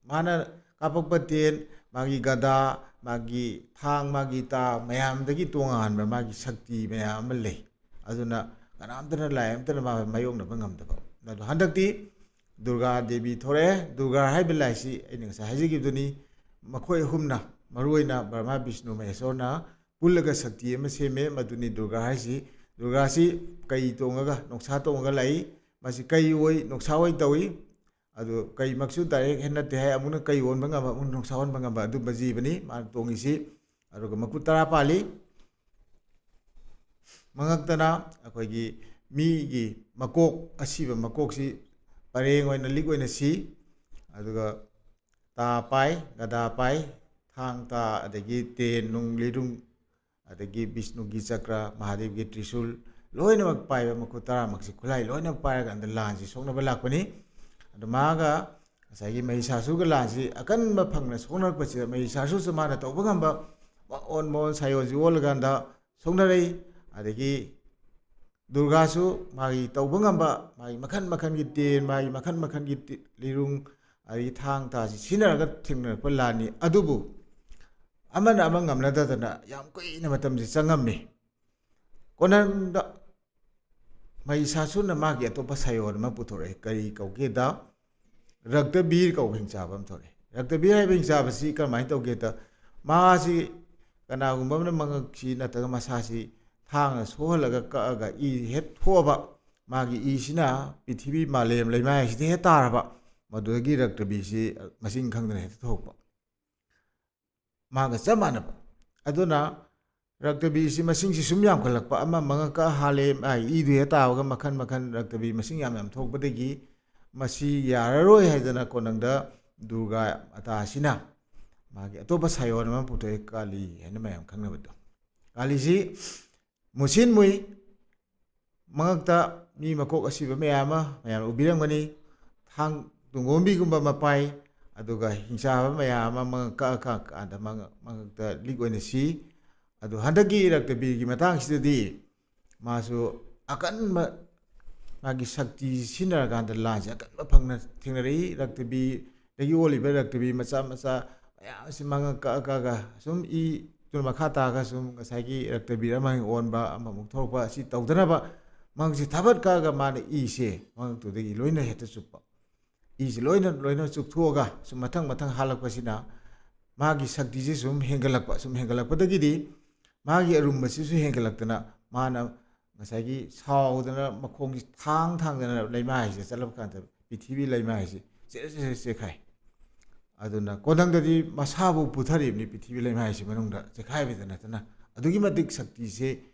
ꯃꯥꯅ ꯀꯥꯞꯄꯛꯄ ꯇꯦꯟ, ꯃꯥꯒꯤ ꯒꯗꯥ, ꯃꯥꯒꯤ ꯊꯥꯡ, ꯃꯥꯒꯤ ꯇꯥ ꯃꯌꯥꯝꯗꯒꯤ ꯇꯣꯉꯥꯟꯕ ꯃꯥꯒꯤ ꯁꯛꯇꯤ ꯃꯌꯥꯝ ꯑꯃ ꯂꯩ꯫ ꯑꯗꯨꯅ ꯀꯅꯥꯝꯇꯅ, ꯂꯥꯏ ꯑꯃꯇꯅ ꯃꯥ ꯃꯥꯌꯣꯛꯅꯕ ꯉꯝꯗꯕ꯫ ꯑꯗꯣ ꯍꯟꯗꯛꯇꯤ ꯗꯨꯔꯒꯥ ꯗꯦꯕꯤ ꯊꯣꯔꯛꯑꯦ꯫ ꯗꯨꯔꯒꯥ ꯍꯥꯏꯕ ꯂꯥꯏꯁꯤ ꯑꯩꯅ ꯉꯁꯥꯏ ꯍꯥꯏꯖꯈꯤꯕꯗꯨꯅꯤ, ꯃꯈꯣꯏ ꯑꯍꯨꯝꯅ, ꯃꯔꯨꯑꯣꯏꯅ ꯕ꯭ꯔꯍꯃꯥ, ꯕꯤꯁꯅꯨ, ꯃꯍꯦꯁꯣꯔꯅ ꯄꯨꯜꯂꯒ ꯁꯛꯇꯤ ꯑꯃ ꯁꯦꯝꯃꯦ, ꯃꯗꯨꯅꯤ ꯗꯨꯔꯒꯥ ꯍꯥꯏꯁꯤ꯫ ꯗꯨꯔꯒꯥꯁꯤ ꯀꯩ ꯇꯣꯡꯉꯒ, ꯅꯣꯡꯁꯥ ꯇꯣꯡꯉꯒ ꯂꯥꯛꯏ꯫ ꯃꯁꯤ ꯀꯩ ꯑꯣꯏ, ꯅꯣꯡꯁꯥ ꯑꯣꯏ ꯇꯧꯏ꯫ ꯑꯗꯨ ꯀꯩꯃꯛꯁꯨ ꯗꯥꯏꯔꯦꯛ ꯍꯦꯛ ꯅꯠꯇꯦ ꯍꯥꯏ, ꯑꯃꯨꯛꯅ ꯀꯩ ꯑꯣꯟꯕ ꯉꯝꯕ, ꯑꯃꯨꯛꯅ ꯅꯣꯡꯁꯥ ꯑꯣꯟꯕ ꯉꯝꯕ ꯑꯗꯨꯝꯕ ꯖꯤꯕꯅꯤ ꯃꯥꯅ ꯇꯣꯡꯉꯤꯁꯤ꯫ ꯑꯗꯨꯒ ꯃꯈꯨꯠ ꯇꯔꯥ ꯄꯥꯜꯂꯤ꯫ ꯃꯉꯛꯇꯅ ꯑꯩꯈꯣꯏꯒꯤ ꯃꯤꯒꯤ ꯃꯀꯣꯛ, ꯑꯁꯤꯕ ꯃꯀꯣꯛꯁꯤ ꯄꯔꯦꯡ ꯑꯣꯏꯅ ꯂꯤꯛ ꯑꯣꯏꯅ ꯁꯤ, ꯑꯗꯨꯒ ꯇꯥ ꯄꯥꯏ, ꯒꯗꯥ ꯄꯥꯏ, ꯊꯥꯡ ꯇꯥ, ꯑꯗꯒꯤ ꯇꯦꯟ ꯅꯨꯡ ꯂꯤꯔꯨꯡ, ꯑꯗꯒꯤ ꯕꯤꯁꯅꯨꯒꯤ ꯆꯀ꯭ꯔ, ꯃꯍꯥꯗꯦꯕꯒꯤ ꯇ꯭ꯔꯤꯁꯨꯜ, ꯂꯣꯏꯅꯃꯛ ꯄꯥꯏꯕ ꯃꯈꯨꯠ ꯇꯔꯥꯃꯛꯁꯤ ꯈꯨꯠꯂꯥꯏ ꯂꯣꯏꯅ ꯄꯥꯏꯔꯀꯥꯟꯗ ꯂꯥꯟꯁꯤ ꯁꯣꯛꯅꯕ ꯂꯥꯛꯄꯅꯤ꯫ ꯑꯗꯨ ꯃꯥꯒ ꯉꯁꯥꯏꯒꯤ ꯃꯍꯤꯁꯥꯁꯨꯔꯒ ꯂꯥꯟꯁꯤ ꯑꯀꯟꯕ ꯐꯪꯅ ꯁꯣꯛꯅꯔꯛꯄꯁꯤꯗ ꯃꯍꯤꯁꯥꯁꯨꯔꯁꯨ ꯃꯥꯅ ꯇꯧꯕ ꯉꯝꯕ ꯃꯑꯣꯟ ꯃꯑꯣꯟ ꯁꯥꯏꯑꯣꯟꯁꯤ ꯑꯣꯜꯂꯀꯥꯟꯗ ꯁꯣꯛꯅꯔꯛꯏ꯫ ꯑꯗꯒꯤ ꯗꯨꯔꯒꯥꯁꯨ ꯃꯥꯒꯤ ꯇꯧꯕ ꯉꯝꯕ, ꯃꯥꯒꯤ ꯃꯈꯟ ꯃꯈꯟꯒꯤ ꯇꯦꯟ, ꯃꯥꯒꯤ ꯃꯈꯟ ꯃꯈꯟꯒꯤ ꯇꯤ-, ꯂꯤꯔꯨꯡ, ꯑꯗꯒꯤ ꯊꯥꯡ ꯇꯥꯁꯤ ꯁꯤꯖꯤꯟꯅꯔꯒ ꯊꯦꯡꯅꯔꯛꯄ ꯂꯥꯟꯅꯤ꯫ ꯑꯗꯨꯕꯨ ꯑꯃꯅ ꯑꯃ ꯉꯝꯅꯗꯗꯅ ꯌꯥꯝ ꯀꯨꯏꯅ ꯃꯇꯝꯁꯤ ꯆꯪꯉꯝꯃꯤ꯫ ꯀꯣꯅꯨꯡꯗ ꯃꯍꯤꯁꯥꯁꯨꯔꯅ ꯃꯥꯒꯤ ꯑꯇꯣꯞꯄ ꯁꯥꯏꯑꯣꯟ ꯑꯃ ꯄꯨꯊꯣꯔꯛꯑꯦ꯫ ꯀꯔꯤ ꯀꯧꯒꯦꯗ, ꯔꯛꯇꯕꯤꯔ ꯀꯧꯕ ꯍꯤꯡꯆꯥꯕ ꯑꯃ ꯊꯣꯛꯂꯛꯑꯦ꯫ ꯔꯛꯇꯕꯤꯔ ꯍꯥꯏꯕ ꯍꯤꯡꯆꯥꯕꯁꯤ ꯀꯔꯝꯍꯥꯏꯅ ꯇꯧꯒꯦꯗ, ꯃꯥꯁꯤ ꯀꯅꯥꯒꯨꯝꯕ ꯑꯃꯅ ꯃꯉꯛꯁꯤ ꯅꯠꯇ꯭ꯔꯒ ꯃꯁꯥꯁꯤ ꯊꯥꯡꯅ ꯁꯣꯛꯍꯜꯂꯒ ꯀꯛꯑꯒ ꯏ ꯍꯦꯛ ꯊꯣꯛꯑꯕ, ꯃꯥꯒꯤ ꯏꯁꯤꯅ ꯄ꯭ꯔꯤꯊꯤꯕꯤ ꯃꯥꯂꯦꯝ ꯂꯩꯃꯥꯏ ꯑꯁꯤꯗ ꯍꯦꯛ ꯇꯥꯔꯕ, ꯃꯗꯨꯗꯒꯤ ꯔꯛꯇꯕꯤꯁꯤ ꯃꯁꯤꯡ ꯈꯪꯗꯅ ꯍꯦꯛꯇ ꯊꯣꯛꯄ꯫ ꯃꯥꯒ ꯆꯞ ꯃꯥꯟꯅꯕ꯫ ꯑꯗꯨꯅ ꯔꯛꯇꯕꯤꯁꯤ ꯃꯁꯤꯡꯁꯤ ꯁꯨꯝ ꯌꯥꯝꯈꯠꯂꯛꯄ, ꯑꯃ ꯃꯉꯛ ꯀꯛꯑ ꯍꯥꯜꯂꯦ, ꯃꯥꯒꯤ ꯏꯗꯨ ꯍꯦꯛ ꯇꯥꯕꯒ ꯃꯈꯟ ꯃꯈꯟ ꯔꯛꯇꯕꯤ ꯃꯁꯤꯡ ꯌꯥꯝ ꯌꯥꯝ ꯊꯣꯛꯄꯗꯒꯤ ꯃꯁꯤ ꯌꯥꯔꯔꯣꯏ ꯍꯥꯏꯗꯅ ꯀꯣꯅꯨꯡꯗ ꯗꯨꯔꯒꯥ ꯃꯥꯇꯥꯁꯤꯅ ꯃꯥꯒꯤ ꯑꯇꯣꯞꯄ ꯁꯥꯏꯑꯣꯟ ꯑꯃ ꯄꯨꯊꯣꯛꯑꯦ, ꯀꯥꯂꯤ ꯍꯥꯏꯅ ꯃꯌꯥꯝ ꯈꯪꯅꯕꯗꯣ꯫ ꯀꯥꯂꯤꯁꯤ ꯃꯨꯁꯤꯟ ꯃꯨꯏ, ꯃꯉꯛꯇ ꯃꯤ ꯃꯀꯣꯛ ꯑꯁꯤꯕ ꯃꯌꯥꯝ ꯑꯃ ꯃꯌꯥꯝꯅ ꯎꯕꯤꯔꯝꯒꯅꯤ꯫ ꯊꯥꯡ ꯇꯨꯡꯒꯣꯝꯕꯤꯒꯨꯝꯕ ꯃꯄꯥꯏ, ꯑꯗꯨꯒ ꯍꯤꯡꯆꯥꯕ ꯃꯌꯥꯝ ꯑꯃ ꯃꯉꯛ ꯀꯛꯑ ꯀꯛꯑꯀꯥꯟꯗ ꯃꯉꯛ-, ꯃꯉꯛꯇ ꯂꯤꯛ ꯑꯣꯏꯅ ꯁꯤ꯫ ꯑꯗꯨ ꯍꯟꯗꯛꯀꯤ ꯔꯛꯇꯕꯤꯔꯒꯤ ꯃꯇꯥꯡꯁꯤꯗꯗꯤ ꯃꯥꯁꯨ ꯑꯀꯟꯕ ꯃꯥꯒꯤ ꯁꯛꯇꯤ ꯁꯤꯖꯤꯟꯅꯔꯀꯥꯟꯗ ꯂꯥꯟꯁꯦ ꯑꯀꯟꯕ ꯐꯪꯅ ꯊꯦꯡꯅꯔꯛꯏ꯫ ꯔꯛꯇꯕꯤꯗꯒꯤ ꯑꯣꯜꯂꯤꯕ ꯔꯛꯇꯕꯤ ꯃꯆꯥ ꯃꯆꯥ ꯃꯌꯥꯝꯁꯤ ꯃꯉꯛ ꯀꯛꯑ ꯀꯛꯑꯒ ꯁꯨꯝ ꯏ ꯇꯨꯅ ꯃꯈꯥ ꯇꯥꯔꯒ ꯁꯨꯝ ꯉꯁꯥꯏꯒꯤ ꯔꯛꯇꯕꯤꯔ ꯑꯃ ꯑꯣꯟꯕ, ꯑꯃꯃꯨꯛ ꯊꯣꯛꯂꯛꯄ, ꯑꯁꯤ ꯇꯧꯗꯅꯕ ꯃꯉꯛꯁꯤ ꯊꯥꯕꯠ ꯀꯛꯑꯒ ꯃꯥꯅ ꯏꯁꯦ ꯃꯉꯛꯇꯨꯗꯒꯤ ꯂꯣꯏꯅ ꯍꯦꯛꯇ ꯆꯨꯞꯄ꯫ ꯏꯁꯤ ꯂꯣꯏꯅ, ꯂꯣꯏꯅ ꯆꯨꯞꯊꯣꯛꯑꯒ ꯁꯨꯝ ꯃꯊꯪ ꯃꯊꯪ ꯍꯥꯜꯂꯛꯄꯁꯤꯅ ꯃꯥꯒꯤ ꯁꯛꯇꯤꯁꯤ ꯁꯨꯝ ꯍꯦꯟꯒꯠꯂꯛꯄ, ꯁꯨꯝ ꯍꯦꯟꯒꯠꯂꯛꯄꯗꯒꯤꯗꯤ ꯃꯥꯒꯤ ꯑꯔꯨꯝꯕꯁꯤꯁꯨ ꯍꯦꯟꯒꯠꯂꯛꯇꯅ ꯃꯥꯅ ꯉꯁꯥꯏꯒꯤ ꯁꯥꯎꯗꯅ ꯃꯈꯣꯡꯁꯤ ꯊꯥꯡ ꯊꯥꯡꯗꯅ ꯂꯩꯃꯥꯏꯁꯤꯗ ꯆꯠꯂꯛꯄ ꯀꯥꯟꯗ ꯄ꯭ꯔꯤꯊꯤꯕꯤ ꯂꯩꯃꯥꯏꯁꯤ ꯆꯦꯔꯦ ꯆꯦꯔꯦ ꯆꯦꯈꯥꯏ꯫ ꯑꯗꯨꯅ ꯀꯣꯟꯊꯪꯗꯗꯤ ꯃꯁꯥꯕꯨ ꯄꯨꯊꯔꯤꯕꯅꯤ ꯄ꯭ꯔꯤꯊꯤꯕꯤ ꯂꯩꯃꯥꯏꯁꯤ ꯃꯅꯨꯡꯗ ꯆꯦꯈꯥꯏꯕꯗ ꯅꯠꯇꯅ꯫ ꯑꯗꯨꯛꯀꯤ ꯃꯇꯤꯛ ꯁꯛꯇꯤꯁꯦ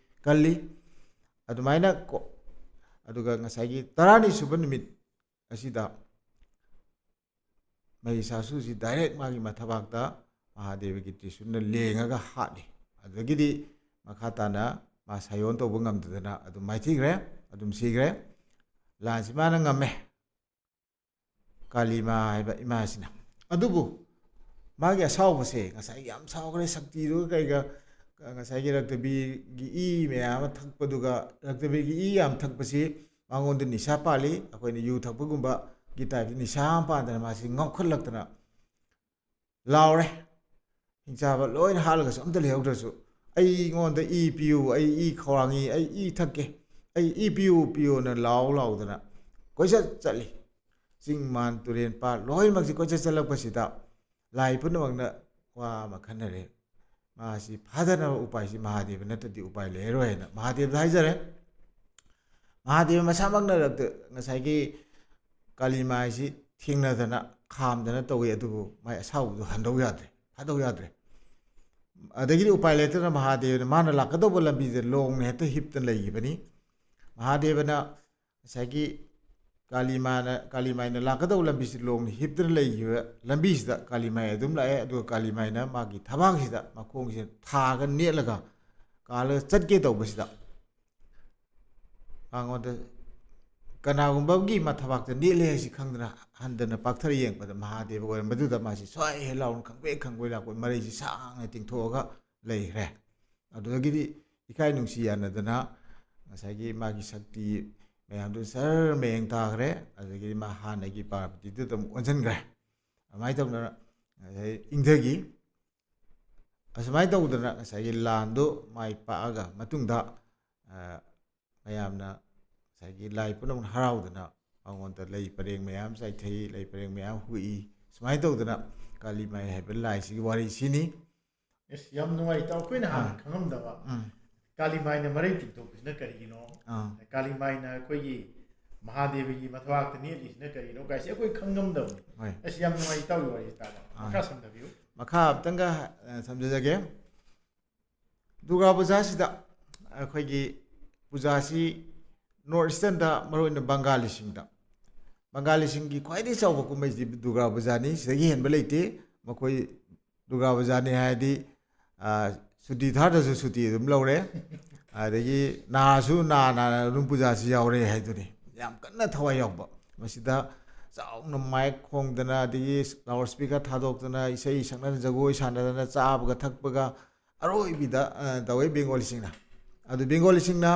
ꯀꯜꯂꯤ꯫ ꯑꯗꯨꯃꯥꯏꯅ ꯀꯣ-, ꯑꯗꯨꯒ ꯉꯁꯥꯏꯒꯤ ꯇꯔꯥꯅꯤ ꯁꯨꯕ ꯅꯨꯃꯤꯠ ꯑꯁꯤꯗ ꯃꯍꯤꯁꯥꯁꯨꯔꯁꯤ direct ꯃꯥꯒꯤ ꯃꯊꯕꯥꯛꯇ ꯃꯍꯥꯗꯦꯕꯒꯤ ꯇ꯭ꯔꯤꯁꯨꯟꯅ ꯂꯦꯡꯉꯒ ꯍꯥꯠꯂꯤ꯫ ꯑꯗꯨꯗꯒꯤꯗꯤ ꯃꯈꯥ ꯇꯥꯅ ꯃꯥ ꯁꯥꯏꯑꯣꯟ ꯇꯧꯕ ꯉꯝꯗꯗꯅ ꯑꯗꯨꯝ ꯃꯥꯏꯊꯤꯈ꯭ꯔꯦ, ꯑꯗꯨꯝ ꯁꯤꯈ꯭ꯔꯦ꯫ ꯂꯥꯟꯁꯤ ꯃꯥꯅ ꯉꯝꯃꯦ, ꯀꯥꯂꯤꯃꯥ ꯍꯥꯏꯕ ꯏꯃꯥꯁꯤꯅ꯫ ꯑꯗꯨꯕꯨ ꯃꯥꯒꯤ ꯑꯁꯥꯎꯕꯁꯦ, ꯉꯁꯥꯏꯒꯤ ꯌꯥꯝ ꯁꯥꯎꯈ꯭ꯔꯦ, ꯁꯛꯇꯤꯗꯨꯒ ꯀꯩꯒ, ꯉꯁꯥꯏꯒꯤ ꯔꯛꯇꯕꯤꯒꯤ ꯏ ꯃꯌꯥꯝ ꯑꯃ ꯊꯛꯄꯗꯨꯒ, ꯔꯛꯇꯕꯤꯒꯤ ꯏ ꯌꯥꯝ ꯊꯛꯄꯁꯤ ꯃꯉꯣꯟꯗ ꯅꯤꯁꯥ ꯄꯥꯜꯂꯤ꯫ ꯑꯩꯈꯣꯏꯅ ꯌꯨ ꯊꯛꯄꯒꯨꯝꯕꯒꯤ type ꯇ ꯅꯤꯁꯥ ꯑꯃ ꯄꯥꯟꯗꯅ ꯃꯥꯁꯤ ꯉꯥꯎꯈꯠꯂꯛꯇꯅ ꯂꯥꯎꯔꯦ꯫ ꯍꯤꯡꯆꯥꯕ ꯂꯣꯏꯅ ꯍꯥꯠꯂꯒꯁꯨ ꯑꯝꯇ ꯂꯩꯍꯧꯗ꯭ꯔꯁꯨ, "ꯑꯩꯉꯣꯟꯗ ꯏ ꯄꯤꯌꯨ, ꯑꯩ ꯏ ꯈꯧꯔꯥꯡꯉꯤ, ꯑꯩ ꯏ ꯊꯛꯀꯦ, ꯑꯩ ꯏ ꯄꯤꯌꯨ, ꯄꯤꯌꯨꯅ" ꯂꯥꯎ ꯂꯥꯎꯗꯅ ꯀꯣꯏꯆꯠ ꯆꯠꯂꯤ꯫ ꯆꯤꯡ ꯃꯥꯟ ꯇꯨꯔꯦꯟ ꯄꯥꯠ ꯂꯣꯏꯅꯃꯛꯁꯤ ꯀꯣꯏꯆꯠ ꯆꯠꯂꯛꯄꯁꯤꯗ ꯂꯥꯏ ꯄꯨꯝꯅꯃꯛꯅ ꯋꯥ ꯑꯃ ꯈꯟꯅꯔꯦ, ꯃꯥꯁꯤ ꯐꯥꯗꯅꯕ ꯎꯄꯥꯏꯁꯤ ꯃꯍꯥꯗꯦꯕ ꯅꯠꯇ꯭ꯔꯗꯤ ꯎꯄꯥꯏ ꯂꯩꯔꯔꯣꯏ ꯍꯥꯏꯅ ꯃꯍꯥꯗꯦꯕꯗ ꯍꯥꯏꯖꯔꯦ꯫ ꯃꯍꯥꯗꯦꯕ ꯃꯁꯥꯃꯛꯅ ꯉꯁꯥꯏꯒꯤ ꯀꯥꯂꯤꯃꯥꯏꯁꯤ ꯊꯦꯡꯅꯗꯅ ꯈꯥꯝꯗꯅ ꯇꯧꯏ, ꯑꯗꯨꯕꯨ ꯃꯥꯏ ꯑꯁꯥꯎꯕꯗꯨ ꯍꯟꯗꯧ ꯌꯥꯗ꯭ꯔꯦ, ꯐꯥꯗꯧ ꯌꯥꯗ꯭ꯔꯦ꯫ ꯑꯗꯒꯤꯗꯤ ꯎꯄꯥꯏ ꯂꯩꯇꯅ ꯃꯍꯥꯗꯦꯕꯅ ꯃꯥꯅ ꯂꯥꯛꯀꯗꯧꯕ ꯂꯝꯕꯤꯗ ꯂꯣꯡꯅ ꯍꯦꯛꯇ ꯍꯤꯞꯇꯅ ꯂꯩꯈꯤꯕꯅꯤ꯫ ꯃꯍꯥꯗꯦꯕꯅ ꯉꯁꯥꯏꯒꯤ ꯀꯥꯂꯤꯃꯥꯅ, ꯀꯥꯂꯤꯃꯥꯏꯅ ꯂꯥꯛꯀꯗꯧꯕ ꯂꯝꯕꯤꯁꯤ ꯂꯣꯡꯅ ꯍꯤꯞꯇꯅ ꯂꯩꯈꯤꯕ ꯂꯝꯕꯤꯁꯤꯗ ꯀꯥꯂꯤꯃꯥꯏ ꯑꯗꯨꯝ ꯂꯥꯛꯑꯦ꯫ ꯑꯗꯨꯒ ꯀꯥꯂꯤꯃꯥꯏꯅ ꯃꯥꯒꯤ ꯊꯕꯥꯛꯁꯤꯗ ꯃꯈꯣꯡꯁꯤꯗ ꯊꯥꯒ ꯅꯦꯠꯂꯒ ꯀꯥꯜꯂꯒ ꯆꯠꯀꯦ ꯇꯧꯕꯁꯤꯗ ꯃꯉꯣꯟꯗ ꯀꯅꯥꯒꯨꯝꯕꯒꯤ ꯃꯊꯕꯥꯛꯇ ꯅꯦꯠꯂꯦ ꯍꯥꯏꯁꯤ ꯈꯪꯗꯅ ꯍꯟꯗꯅ ꯄꯥꯛꯊꯔ ꯌꯦꯡꯕꯗ ꯃꯍꯥꯗꯦꯕ ꯑꯣꯏꯔꯝꯕꯗꯨꯗ ꯃꯥꯁꯤ ꯁ꯭ꯋꯥꯏ ꯍꯦꯛ ꯂꯥꯎꯅ ꯈꯪꯕꯦꯛ ꯈꯪꯕꯣꯏ ꯂꯥꯛꯄ ꯃꯔꯩꯁꯤ ꯁꯥꯡꯅ ꯇꯤꯡꯊꯣꯛꯑꯒ ꯂꯩꯈ꯭ꯔꯦ꯫ ꯑꯗꯨꯗꯒꯤꯗꯤ ꯏꯀꯥꯏ ꯅꯨꯡꯁꯤ ꯌꯥꯅꯗꯅ ꯉꯁꯥꯏꯒꯤ ꯃꯥꯒꯤ ꯁꯛꯇꯤ ꯃꯌꯥꯝꯗꯨ ꯁꯔ ꯃꯌꯦꯡ ꯇꯥꯈ꯭ꯔꯦ꯫ ꯑꯗꯨꯗꯒꯤꯗꯤ ꯃꯥ ꯍꯥꯟꯅꯒꯤ ꯄꯥꯔꯕꯇꯤꯗꯨꯗ ꯑꯃꯨꯛ ꯑꯣꯟꯁꯤꯟꯈ꯭ꯔꯦ꯫ ꯑꯗꯨꯃꯥꯏꯅ ꯇꯧꯗꯅ ꯉꯁꯥꯏ ꯏꯪꯊꯈꯤ꯫ ꯑꯁꯨꯃꯥꯏꯅ ꯇꯧꯗꯅ ꯉꯁꯥꯏꯒꯤ ꯂꯥꯟꯗꯨ ꯃꯥꯏ ꯄꯥꯛꯑꯒ ꯃꯇꯨꯡꯗ, ꯑ, ꯃꯌꯥꯝꯅ ꯉꯁꯥꯏꯒꯤ ꯂꯥꯏ ꯄꯨꯝꯅꯃꯛꯅ ꯍꯔꯥꯎꯗꯅ ꯃꯉꯣꯟꯗ ꯂꯩ ꯄꯔꯦꯡ ꯃꯌꯥꯝ ꯆꯥꯏꯊꯩ, ꯂꯩ ꯄꯔꯦꯡ ꯃꯌꯥꯝ ꯍꯨꯛꯏ꯫ ꯁꯨꯃꯥꯏꯅ ꯇꯧꯗꯅ ꯀꯥꯂꯤꯃꯥꯏ ꯍꯥꯏꯕ ꯂꯥꯏꯁꯤꯒꯤ ꯋꯥꯔꯤꯁꯤꯅꯤ꯫ ꯑꯁ, ꯌꯥꯝ ꯅꯨꯡꯉꯥꯏ ꯏꯇꯥꯎ, ꯑꯩꯈꯣꯏꯅ ꯍꯥꯟꯅ ꯑꯥ꯫ ꯈꯪꯉꯝꯗꯕ ꯎꯝ꯫ ꯀꯥꯂꯤꯃꯥꯏꯅ ꯃꯔꯩ ꯇꯤꯡꯊꯣꯛꯄꯁꯤꯅ ꯀꯔꯤꯒꯤꯅꯣ? ꯑꯥ꯫ ꯀꯥꯂꯤꯃꯥꯏꯅ ꯑꯩꯈꯣꯏꯒꯤ ꯃꯍꯥꯗꯦꯕꯒꯤ ꯃꯊꯕꯥꯛꯇ ꯅꯦꯠꯂꯤꯁꯤꯅ ꯀꯔꯤꯅꯣ ꯀꯥꯏꯁꯦ ꯑꯩꯈꯣꯏ ꯈꯪꯉꯝꯗꯕꯅꯤ꯫ ꯍꯣꯏ꯫ ꯑꯁ, ꯌꯥꯝ ꯅꯨꯡꯉꯥꯏ ꯏꯇꯥꯎꯒꯤ ꯋꯥꯔꯤꯁꯤ ꯇꯥꯕ꯫ ꯑꯥ꯫ ꯃꯈꯥ ꯁꯝꯊꯕꯤꯌꯨ꯫ ꯃꯈꯥ ꯑꯝꯇꯪꯒ ꯑ, ꯁꯝꯖꯖꯒꯦ꯫ ꯗꯨꯔꯒꯥ ꯄꯨꯖꯥꯁꯤꯗ ꯑꯩꯈꯣꯏꯒꯤ ꯄꯨꯖꯥꯁꯤ ꯅꯣꯔꯠ ꯏꯁꯇꯔꯟꯗ, ꯃꯔꯨꯑꯣꯏꯅ ꯕꯪꯒꯥꯂꯤꯁꯤꯡꯗ, ꯕꯪꯒꯥꯂꯤꯁꯤꯡꯒꯤ ꯈ꯭ꯋꯥꯏꯗꯒꯤ ꯆꯥꯎꯕ ꯀꯨꯝꯍꯩꯁꯤ ꯗꯨꯔꯒꯥ ꯄꯨꯖꯥꯅꯤ꯫ ꯁꯤꯗꯒꯤ ꯍꯦꯟꯕ ꯂꯩꯇꯦ꯫ ꯃꯈꯣꯏ ꯗꯨꯔꯒꯥ ꯄꯨꯖꯥꯅꯤ ꯍꯥꯏꯔꯗꯤ, ꯑ, ꯁꯨꯇꯤ ꯊꯥꯗ꯭ꯔꯁꯨ ꯁꯨꯇꯤ ꯑꯗꯨꯝ ꯂꯧꯔꯦ꯫ ꯑꯗꯒꯤ ꯅꯥꯔꯁꯨ ꯅꯥ ꯅꯥꯅ ꯑꯗꯨꯝ ꯄꯨꯖꯥꯁꯤ ꯌꯥꯎꯔꯦ ꯍꯥꯏꯗꯨꯅꯤ꯫ ꯌꯥꯝ ꯀꯟꯅ ꯊꯋꯥꯏ ꯌꯥꯎꯕ꯫ ꯃꯁꯤꯗ ꯆꯥꯎꯅ ꯃꯥꯏꯛ ꯈꯣꯡꯗꯅ, ꯑꯗꯒꯤ ꯂꯥꯎꯠ ꯁ꯭ꯄꯤꯀꯔ ꯊꯥꯗꯣꯛꯇꯅ, ꯏꯁꯩ ꯁꯛꯅꯗꯅ, ꯖꯒꯣꯏ ꯁꯥꯟꯅꯗꯅ, ꯆꯥꯕꯒ ꯊꯛꯄꯒ ꯑꯔꯣꯏꯕꯤꯗ, ꯑ, ꯇꯧꯋꯤ ꯕꯦꯡꯒꯣꯂꯤꯁꯤꯡꯅ꯫ ꯑꯗꯨ ꯕꯦꯡꯒꯣꯂꯤꯁꯤꯡꯅ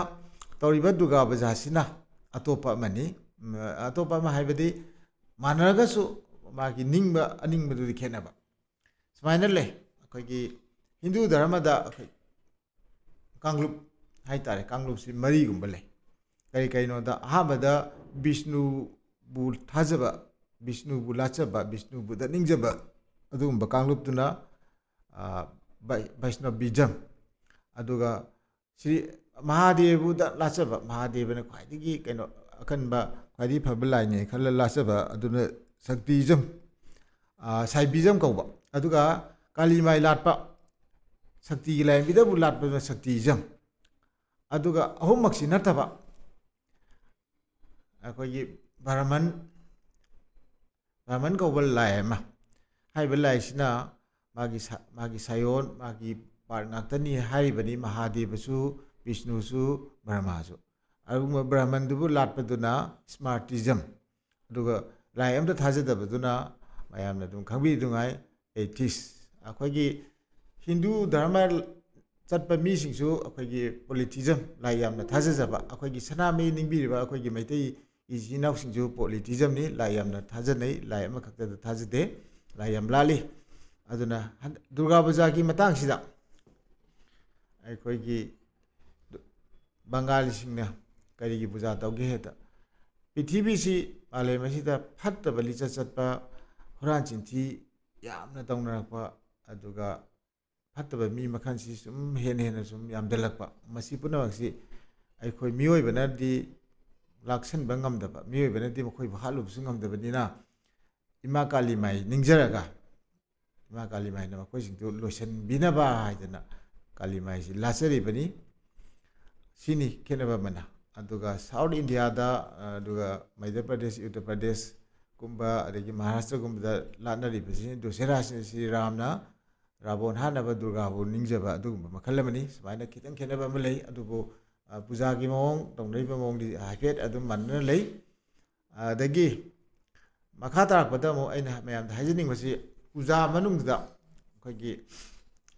ꯇꯧꯔꯤꯕ ꯗꯨꯔꯒꯥ ꯄꯨꯖꯥꯁꯤꯅ ꯑꯇꯣꯞꯄ ꯑꯃꯅꯤ꯫ ꯎꯝ, ꯑꯇꯣꯞꯄ ꯑꯃ ꯍꯥꯏꯕꯗꯤ ꯃꯥꯟꯅꯔꯒꯁꯨ ꯃꯥꯒꯤ ꯅꯤꯡꯕ ꯑꯅꯤꯡꯕꯗꯨꯗꯤ ꯈꯦꯠꯅꯕ꯫ ꯁꯨꯃꯥꯏꯅ ꯂꯩ꯫ ꯑꯩꯈꯣꯏꯒꯤ ꯍꯤꯟꯗꯨ ꯙꯔꯃꯗ ꯑꯩꯈꯣꯏ ꯀꯥꯡꯂꯨꯞ ꯍꯥꯏꯇꯥꯔꯦ, ꯀꯥꯡꯂꯨꯞꯁꯤ ꯃꯔꯤꯒꯨꯝꯕ ꯂꯩ꯫ ꯀꯔꯤ ꯀꯔꯤꯅꯣꯗ, ꯑꯍꯥꯟꯕꯗ ꯕꯤꯁꯅꯨꯕꯨ ꯊꯥꯖꯕ, ꯕꯤꯁꯅꯨꯕꯨ ꯂꯥꯠꯆꯕ, ꯕꯤꯁꯅꯨꯕꯨꯗ ꯅꯤꯡꯖꯕ, ꯑꯗꯨꯒꯨꯝꯕ ꯀꯥꯡꯂꯨꯞꯇꯨꯅ, ꯑ, ꯕꯩ-, ꯕꯩꯁꯅꯕꯤꯖꯝ꯫ ꯑꯗꯨꯒ ꯁ꯭ꯔꯤ ꯃꯍꯥꯗꯦꯕꯗ ꯂꯥꯠꯆꯕ, ꯃꯍꯥꯗꯦꯕꯅ ꯈ꯭ꯋꯥꯏꯗꯒꯤ ꯀꯩꯅꯣ ꯑꯀꯟꯕ, ꯈ꯭ꯋꯥꯏꯗꯒꯤ ꯐꯕ ꯂꯥꯏꯅꯦ ꯈꯜꯂ ꯂꯥꯠꯆꯕ, ꯑꯗꯨꯅ ꯁꯛꯇꯤꯖꯝ꯫ ꯑ, ꯁꯥꯏꯕꯤꯖꯝ ꯀꯧꯕ꯫ ꯑꯗꯨꯒ ꯀꯥꯂꯤꯃꯥꯏ ꯂꯥꯠꯄ, ꯁꯛꯇꯤꯒꯤ ꯂꯥꯏꯔꯦꯝꯕꯤꯗꯕꯨ ꯂꯥꯠꯄꯗꯨꯅ ꯁꯛꯇꯤꯖꯝ꯫ ꯑꯗꯨꯒ ꯑꯍꯨꯝꯃꯛꯁꯤ ꯅꯠꯇꯕ ꯑꯩꯈꯣꯏꯒꯤ ꯕ꯭ꯔꯍꯃꯟ, ꯕ꯭ꯔꯍꯃꯟ ꯀꯧꯕ ꯂꯥꯏ ꯑꯃ, ꯍꯥꯏꯔꯤꯕ ꯂꯥꯏꯁꯤꯅ ꯃꯥꯒꯤ ꯁ-, ꯃꯥꯒꯤ ꯁꯥꯌꯣꯟ, ꯃꯥꯒꯤ ꯄꯥꯔꯠ ꯉꯥꯛꯇꯅꯤ ꯍꯥꯏꯔꯤꯕꯅꯤ, ꯃꯍꯥꯗꯦꯕꯁꯨ, ꯕꯤꯁꯅꯨꯁꯨ, ꯕ꯭ꯔꯍꯃꯥꯁꯨ꯫ ꯑꯗꯨꯒꯨꯝꯕ ꯕ꯭ꯔꯍꯃꯟꯗꯨꯕꯨ ꯂꯥꯠꯄꯗꯨꯅ ꯁ꯭ꯃꯥꯔꯇꯤꯖꯝ꯫ ꯑꯗꯨꯒ ꯂꯥꯏ ꯑꯝꯇ ꯊꯥꯖꯗꯕꯗꯨꯅ ꯃꯌꯥꯝꯅ ꯑꯗꯨꯝ ꯈꯪꯕꯤꯗꯨꯉꯥꯏ ꯑꯦꯊꯤꯁ꯫ ꯑꯩꯈꯣꯏꯒꯤ ꯍꯤꯟꯗꯨ ꯙꯔꯃ ꯆꯠꯄ ꯃꯤꯁꯤꯡꯁꯨ ꯑꯩꯈꯣꯏꯒꯤ ꯄꯣꯂꯤꯊꯤꯖꯝ, ꯂꯥꯏ ꯌꯥꯝꯅ ꯊꯥꯖꯖꯕ, ꯑꯩꯈꯣꯏꯒꯤ ꯁꯅꯥꯃꯍꯤ ꯅꯤꯡꯕꯤꯔꯤꯕ ꯑꯩꯈꯣꯏꯒꯤ ꯃꯩꯇꯩ ꯏꯆꯤꯟ ꯏꯅꯥꯎꯁꯤꯡꯁꯨ ꯄꯣꯂꯤꯊꯤꯖꯝꯅꯤ, ꯂꯥꯏ ꯌꯥꯝꯅ ꯊꯥꯖꯅꯩ, ꯂꯥꯏ ꯑꯃꯈꯛꯇꯗ ꯊꯥꯖꯗꯦ, ꯂꯥꯏ ꯌꯥꯝ ꯂꯥꯠꯂꯤ꯫ ꯑꯗꯨꯅ ꯍꯟ-, ꯗꯨꯔꯒꯥ ꯄꯨꯖꯥꯒꯤ ꯃꯇꯥꯡꯁꯤꯗ ꯑꯩꯈꯣꯏꯒꯤ ꯕꯪꯒꯥꯂꯤꯁꯤꯡꯅ ꯀꯔꯤꯒꯤ ꯄꯨꯖꯥ ꯇꯧꯒꯦ ꯍꯥꯏꯗ, ꯄ꯭ꯔꯤꯊꯤꯕꯤꯁꯤ, ꯃꯥꯂꯦꯝ ꯑꯁꯤꯗ ꯐꯠꯇꯕ ꯂꯤꯆꯠ ꯆꯠꯄ, ꯍꯨꯔꯥꯟ ꯆꯤꯟꯊꯤ ꯌꯥꯝꯅ ꯇꯧꯅꯔꯛꯄ, ꯑꯗꯨꯒ ꯐꯠꯇꯕ ꯃꯤ ꯃꯈꯜꯁꯤ ꯁꯨꯝ ꯍꯦꯟꯅ ꯍꯦꯟꯅ ꯁꯨꯝ ꯌꯥꯝꯁꯤꯜꯂꯛꯄ, ꯃꯁꯤ ꯄꯨꯝꯅꯃꯛꯁꯤ ꯑꯩꯈꯣꯏ ꯃꯤꯑꯣꯏꯕꯅꯗꯤ ꯂꯥꯛꯁꯟꯕ ꯉꯝꯗꯕ, ꯃꯤꯑꯣꯏꯕꯅꯗꯤ ꯃꯈꯣꯏꯕꯨ ꯍꯥꯠꯂꯨꯕꯁꯨ ꯉꯝꯗꯕꯅꯤꯅ, ꯏꯃꯥ ꯀꯥꯂꯤ ꯃꯥꯏ ꯅꯤꯡꯖꯔꯒ, ꯏꯃꯥ ꯀꯥꯂꯤ ꯃꯥꯏꯅ ꯃꯈꯣꯏꯁꯤꯡꯗꯨ ꯂꯣꯏꯁꯤꯟꯕꯤꯅꯕ ꯍꯥꯏꯗꯅ ꯀꯥꯂꯤ ꯃꯥꯏꯁꯤ ꯂꯥꯠꯆꯔꯤꯕꯅꯤ꯫ ꯁꯤꯅꯤ ꯈꯦꯠꯅꯕ ꯑꯃꯅ꯫ ꯑꯗꯨꯒ ꯁꯥꯎꯠ ꯏꯟꯗꯤꯌꯥꯗ, ꯑꯗꯨꯒ ꯃꯙ꯭ꯌ ꯄ꯭ꯔꯗꯦꯁ, ꯎꯠꯇꯔ ꯄ꯭ꯔꯗꯦꯁꯀꯨꯝꯕ, ꯑꯗꯒꯤ ꯃꯍꯥꯔꯥꯁꯇ꯭ꯔꯒꯨꯝꯕꯗ ꯂꯥꯠꯅꯔꯤꯕꯁꯤ ꯗꯨꯁꯦꯔꯥ ꯁ꯭ꯔꯤ ꯔꯥꯝꯅ ꯔꯥꯕꯣꯟ ꯍꯥꯠꯅꯕ ꯗꯨꯔꯒꯥꯕꯨ ꯅꯤꯡꯖꯕ ꯑꯗꯨꯒꯨꯝꯕ ꯃꯈꯜ ꯑꯃꯅꯤ꯫ ꯁꯨꯃꯥꯏꯅ ꯈꯤꯇꯪ ꯈꯦꯠꯅꯕ ꯑꯃ ꯂꯩ꯫ ꯑꯗꯨꯕꯨ, ꯑ, ꯄꯨꯖꯥꯒꯤ ꯃꯑꯣꯡ, ꯇꯧꯅꯔꯤꯕ ꯃꯑꯣꯡꯗꯤ ꯍꯥꯏꯐꯦꯠ ꯑꯗꯨꯝ ꯃꯥꯟꯅꯅ ꯂꯩ꯫ ꯑꯗꯒꯤ ꯃꯈꯥ ꯇꯥꯔꯛꯄꯗ ꯑꯃꯨꯛ ꯑꯩꯅ ꯃꯌꯥꯝꯗ ꯍꯥꯏꯖꯅꯤꯡꯕꯁꯤ, ꯄꯨꯖꯥ ꯃꯅꯨꯡꯗ ꯑꯩꯈꯣꯏꯒꯤ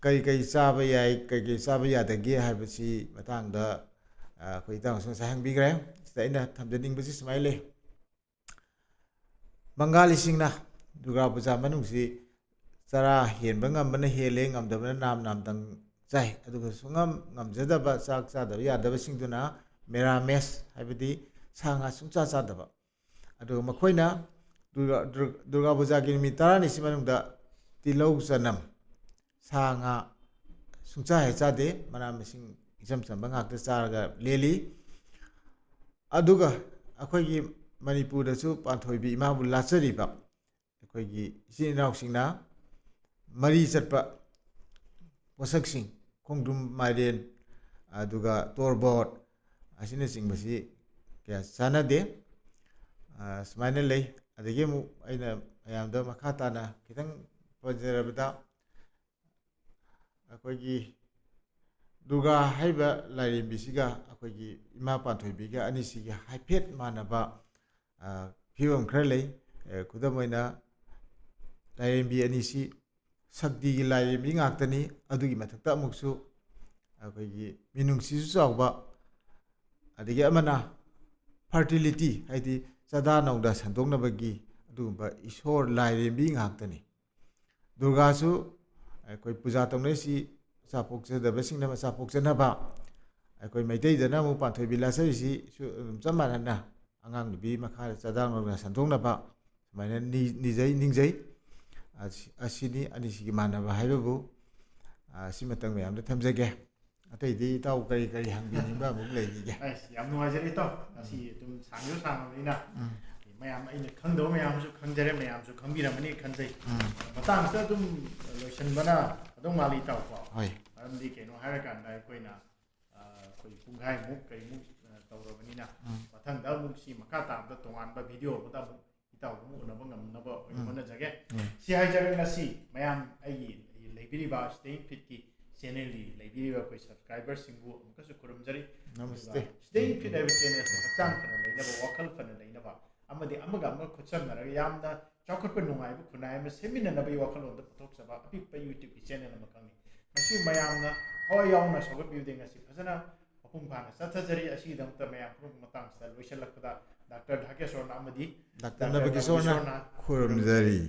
ꯀꯔꯤ ꯀꯔꯤ ꯆꯥꯕ ꯌꯥꯏ, ꯀꯔꯤ ꯀꯔꯤ ꯆꯥꯕ ꯌꯥꯗꯒꯦ ꯍꯥꯏꯕꯁꯤ ꯃꯇꯥꯡꯗ, ꯑ, ꯑꯩꯈꯣꯏ ꯏꯇꯥꯎꯁꯨ ꯉꯁꯥꯏ ꯍꯪꯕꯤꯈ꯭ꯔꯦ꯫ ꯁꯤꯗ ꯑꯩꯅ ꯊꯝꯖꯅꯤꯡꯕꯁꯤ ꯁꯨꯃꯥꯏꯅ ꯂꯩ꯫ ꯕꯪꯒꯥꯂꯤꯁꯤꯡꯅ ꯗꯨꯔꯒꯥ ꯄꯨꯖꯥ ꯃꯅꯨꯡꯁꯤ ꯆꯔꯥ ꯍꯦꯟꯕ ꯉꯝꯕꯅ ꯍꯦꯜꯂꯦ, ꯉꯝꯗꯕꯅ ꯅꯥꯝ ꯅꯥꯝꯗꯪ ꯆꯥꯏ꯫ ꯑꯗꯨꯒ ꯁꯨꯡꯉꯝ ꯉꯝꯖꯗꯕ, ꯆꯥꯛ ꯆꯥꯗꯕ ꯌꯥꯗꯕꯁꯤꯡꯗꯨꯅ ꯃꯦꯔꯥꯃꯦꯁ, ꯍꯥꯏꯕꯗꯤ ꯁꯥ ꯉꯥ ꯁꯨꯡꯆꯥ ꯆꯥꯗꯕ꯫ ꯑꯗꯨꯒ ꯃꯈꯣꯏꯅ ꯗꯨꯔꯒꯥ, ꯗꯨꯔ-, ꯗꯨꯔꯒꯥ ꯄꯨꯖꯥꯒꯤ ꯅꯨꯃꯤꯠ ꯇꯔꯥꯅꯤꯁꯤ ꯃꯅꯨꯡꯗ ꯇꯤꯜꯍꯧ, ꯆꯅꯝ, ꯁꯥ ꯉꯥ ꯁꯨꯡꯆꯥ ꯍꯦꯛ ꯆꯥꯗꯦ, ꯃꯅꯥ ꯃꯁꯤꯡ ꯏꯆꯝ ꯆꯝꯕ ꯉꯥꯛꯇ ꯆꯥꯔꯒ ꯂꯦꯜꯂꯤ꯫ ꯑꯗꯨꯒ ꯑꯩꯈꯣꯏꯒꯤ ꯃꯅꯤꯄꯨꯔꯗꯁꯨ ꯄꯥꯟꯊꯣꯏꯕꯤ ꯏꯃꯥꯕꯨ ꯂꯥꯠꯆꯔꯤꯕ ꯑꯩꯈꯣꯏꯒꯤ ꯏꯆꯤꯟ ꯏꯅꯥꯎꯁꯤꯡꯅ ꯃꯔꯤ ꯆꯠꯄ ꯄꯣꯠꯁꯛꯁꯤꯡ, ꯈꯣꯡꯗ꯭ꯔꯨꯝ, ꯃꯥꯏꯔꯦꯟ, ꯑꯗꯨꯒ ꯇꯣꯔꯕꯣꯠ ꯑꯁꯤꯅꯆꯤꯡꯕꯁꯤ ꯀꯌꯥ ꯆꯥꯟꯅꯗꯦ꯫ ꯑ, ꯁꯨꯃꯥꯏꯅ ꯂꯩ꯫ ꯑꯗꯒꯤ ꯑꯃꯨꯛ ꯑꯩꯅ ꯃꯌꯥꯝꯗ ꯃꯈꯥ ꯇꯥꯅ ꯈꯤꯇꯪ ꯄꯟꯖꯔꯕꯗ, ꯑꯩꯈꯣꯏꯒꯤ ꯗꯨꯔꯒꯥ ꯍꯥꯏꯔꯤꯕ ꯂꯥꯏꯔꯦꯝꯕꯤꯁꯤꯒ ꯑꯩꯈꯣꯏꯒꯤ ꯏꯃꯥ ꯄꯥꯟꯊꯣꯏꯕꯤꯒ ꯑꯅꯤꯁꯤꯒꯤ ꯍꯥꯏꯐꯦꯠ ꯃꯥꯟꯅꯕ, ꯑ, ꯐꯤꯕꯝ ꯈꯔ ꯂꯩ꯫ ꯑ, ꯈꯨꯗꯝ ꯑꯣꯏꯅ, ꯂꯥꯏꯔꯦꯝꯕꯤ ꯑꯅꯤꯁꯤ ꯁꯛꯇꯤꯒꯤ ꯂꯥꯏꯔꯦꯝꯕꯤ ꯉꯥꯛꯇꯅꯤ꯫ ꯑꯗꯨꯒꯤ ꯃꯊꯛꯇ ꯑꯃꯨꯛꯁꯨ ꯑꯩꯈꯣꯏꯒꯤ ꯃꯤꯅꯨꯡꯁꯤꯁꯨ ꯆꯥꯎꯕ, ꯑꯗꯒꯤ ꯑꯃꯅ ꯐꯔꯇꯤꯂꯤꯇꯤ, ꯍꯥꯏꯗꯤ ꯆꯥꯗꯥ ꯅꯧꯗꯥ ꯁꯟꯗꯣꯛꯅꯕꯒꯤ ꯑꯗꯨꯒꯨꯝꯕ ꯏꯁꯣꯔ ꯂꯥꯏꯔꯦꯝꯕꯤ ꯉꯥꯛꯇꯅꯤ꯫ ꯗꯨꯔꯒꯥꯁꯨ ꯑꯩꯈꯣꯏ ꯄꯨꯖꯥ ꯇꯧꯅꯔꯤꯁꯤ ꯃꯆꯥ ꯄꯣꯛꯆꯗꯕꯁꯤꯡꯅ ꯃꯆꯥ ꯄꯣꯛꯆꯅꯕ, ꯑꯩꯈꯣꯏ ꯃꯩꯇꯩꯗꯅ ꯑꯃꯨꯛ ꯄꯥꯟꯊꯣꯏꯕꯤ ꯂꯥꯠꯆꯔꯤꯁꯤꯁꯨ ꯑꯗꯨꯝ ꯆꯞ ꯃꯥꯟꯅꯅ ꯑꯉꯥꯡ ꯅꯨꯄꯤ ꯃꯈꯥꯗ ꯆꯥꯗꯥ ꯅꯧꯗꯥ ꯁꯟꯗꯣꯛꯅꯕ ꯁꯨꯃꯥꯏꯅ ꯅꯤ-, ꯅꯤꯖꯩ, ꯅꯤꯡꯖꯩ꯫ ꯑꯁꯤ-, ꯑꯁꯤꯅꯤ ꯑꯅꯤꯁꯤꯒꯤ ꯃꯥꯟꯅꯕ ꯍꯥꯏꯕꯕꯨ꯫ ꯑ, ꯁꯤꯃꯇꯪ ꯃꯌꯥꯝꯗ ꯊꯝꯖꯒꯦ꯫ ꯑꯇꯩꯗꯤ ꯏꯇꯥꯎ ꯀꯔꯤ ꯀꯔꯤ ꯍꯪꯕꯤꯅꯤꯡꯕ ꯑꯃꯨꯛ ꯂꯩꯔꯤꯒꯦ? ꯑꯁ, ꯌꯥꯝ ꯅꯨꯡꯉꯥꯏꯖꯔꯦ ꯏꯇꯥꯎ, ꯉꯁꯤ ꯑꯗꯨꯝ ꯁꯥꯡꯁꯨ ꯁꯥꯡꯉꯕꯅꯤꯅ ꯎꯝ, ꯃꯌꯥꯝ, ꯑꯩꯅ ꯈꯪꯗꯕ ꯃꯌꯥꯝꯁꯨ ꯈꯪꯖꯔꯦ, ꯃꯌꯥꯝꯁꯨ ꯈꯪꯕꯤꯔꯝꯃꯅꯤ ꯈꯟꯖꯩ꯫ ꯎꯝ, ꯃꯇꯥꯡꯁꯤꯗ ꯑꯗꯨꯝ ꯂꯣꯏꯁꯤꯟꯕꯅ ꯑꯗꯨꯝ ꯃꯥꯜꯂꯤ ꯏꯇꯥꯎꯀꯣ꯫ ꯍꯣꯏ꯫ ꯃꯔꯝꯗꯤ ꯀꯩꯅꯣ ꯍꯥꯏꯔꯀꯥꯟꯗ ꯑꯩꯈꯣꯏꯅ, ꯑ, ꯑꯩꯈꯣꯏ ꯄꯨꯡꯈꯥꯏꯃꯨꯛ ꯀꯔꯤꯃꯨꯛ, ꯑ, ꯇꯧꯔꯕꯅꯤꯅ ꯎꯝ, ꯃꯊꯪꯗ ꯑꯃꯨꯛ ꯁꯤ ꯃꯈꯥ ꯇꯥꯕꯗ ꯇꯣꯉꯥꯟꯕ ꯚꯤꯗꯤꯑꯣ ꯑꯃꯗ ꯑꯃꯨꯛ ꯏꯇꯥꯎ ꯑꯃꯨꯛ ꯎꯅꯕ ꯉꯝꯅꯕ ꯑꯩꯈꯣꯏ ꯎꯝ, ꯍꯣꯠꯅꯖꯒꯦ꯫ ꯎꯝ, ꯁꯤ ꯍꯥꯏꯖꯔꯒ ꯉꯁꯤ ꯃꯌꯥꯝ ꯑꯩꯒꯤ ꯂꯩꯕꯤꯔꯤꯕ Staying Fitꯀꯤ ꯆꯦꯅꯦꯜꯒꯤ ꯂꯩꯕꯤꯔꯤꯕ ꯑꯩꯈꯣꯏ ꯁꯕꯁꯀ꯭ꯔꯥꯏꯕꯔꯁꯤꯡꯕꯨ ꯑꯃꯨꯛꯀꯁꯨ ꯈꯨꯔꯨꯝꯖꯔꯤ꯫ ꯅꯃꯁꯇꯦ꯫ ꯑꯗꯨꯒ Staying Fit ꯍꯥꯏꯕ ꯆꯦꯅꯦꯜꯁꯦ ꯍꯛꯆꯥꯡ ꯐꯅ ꯂꯩꯅꯕ, ꯋꯥꯈꯜ ꯐꯅ ꯂꯩꯅꯕ ꯑꯃꯗꯤ ꯑꯃꯒ ꯑꯃꯒ ꯈꯨꯠꯁꯝꯅꯔꯒ ꯌꯥꯝꯅ ꯆꯥꯎꯈꯠꯄ ꯅꯨꯡꯉꯥꯏꯕ ꯈꯨꯟꯅꯥꯏ ꯑꯃ ꯁꯦꯝꯃꯤꯟꯅꯅꯕꯒꯤ ꯋꯥꯈꯜꯂꯣꯟꯗ ꯄꯨꯊꯣꯛꯆꯕ ꯑꯄꯤꯛꯄ YouTubeꯀꯤ ꯆꯦꯅꯦꯜ ꯑꯃꯈꯛꯅꯤ꯫ ꯃꯁꯤ ꯃꯌꯥꯝꯅ ꯊꯋꯥꯏ ꯌꯥꯎꯅ ꯁꯧꯒꯠꯄꯤꯕꯗꯩ ꯉꯁꯤ ꯐꯖꯅ ꯃꯄꯨꯡ ꯐꯥꯅ ꯆꯠꯊꯖꯔꯤ꯫ ꯑꯁꯤꯒꯤꯗꯃꯛꯇ ꯃꯌꯥꯝ ꯄꯨꯝꯅꯃꯛ ꯃꯇꯥꯡꯁꯤꯗ ꯂꯣꯏꯁꯤꯜꯂꯛꯄꯗ ꯗꯥꯛꯇꯔ ꯙꯥꯀꯦꯁꯣꯔꯅ ꯑꯃꯗꯤ ꯗꯥꯛꯇꯔ ꯅꯕꯀꯤꯁꯣꯔꯅ ꯈꯨꯔꯨꯝꯖꯔꯤ꯫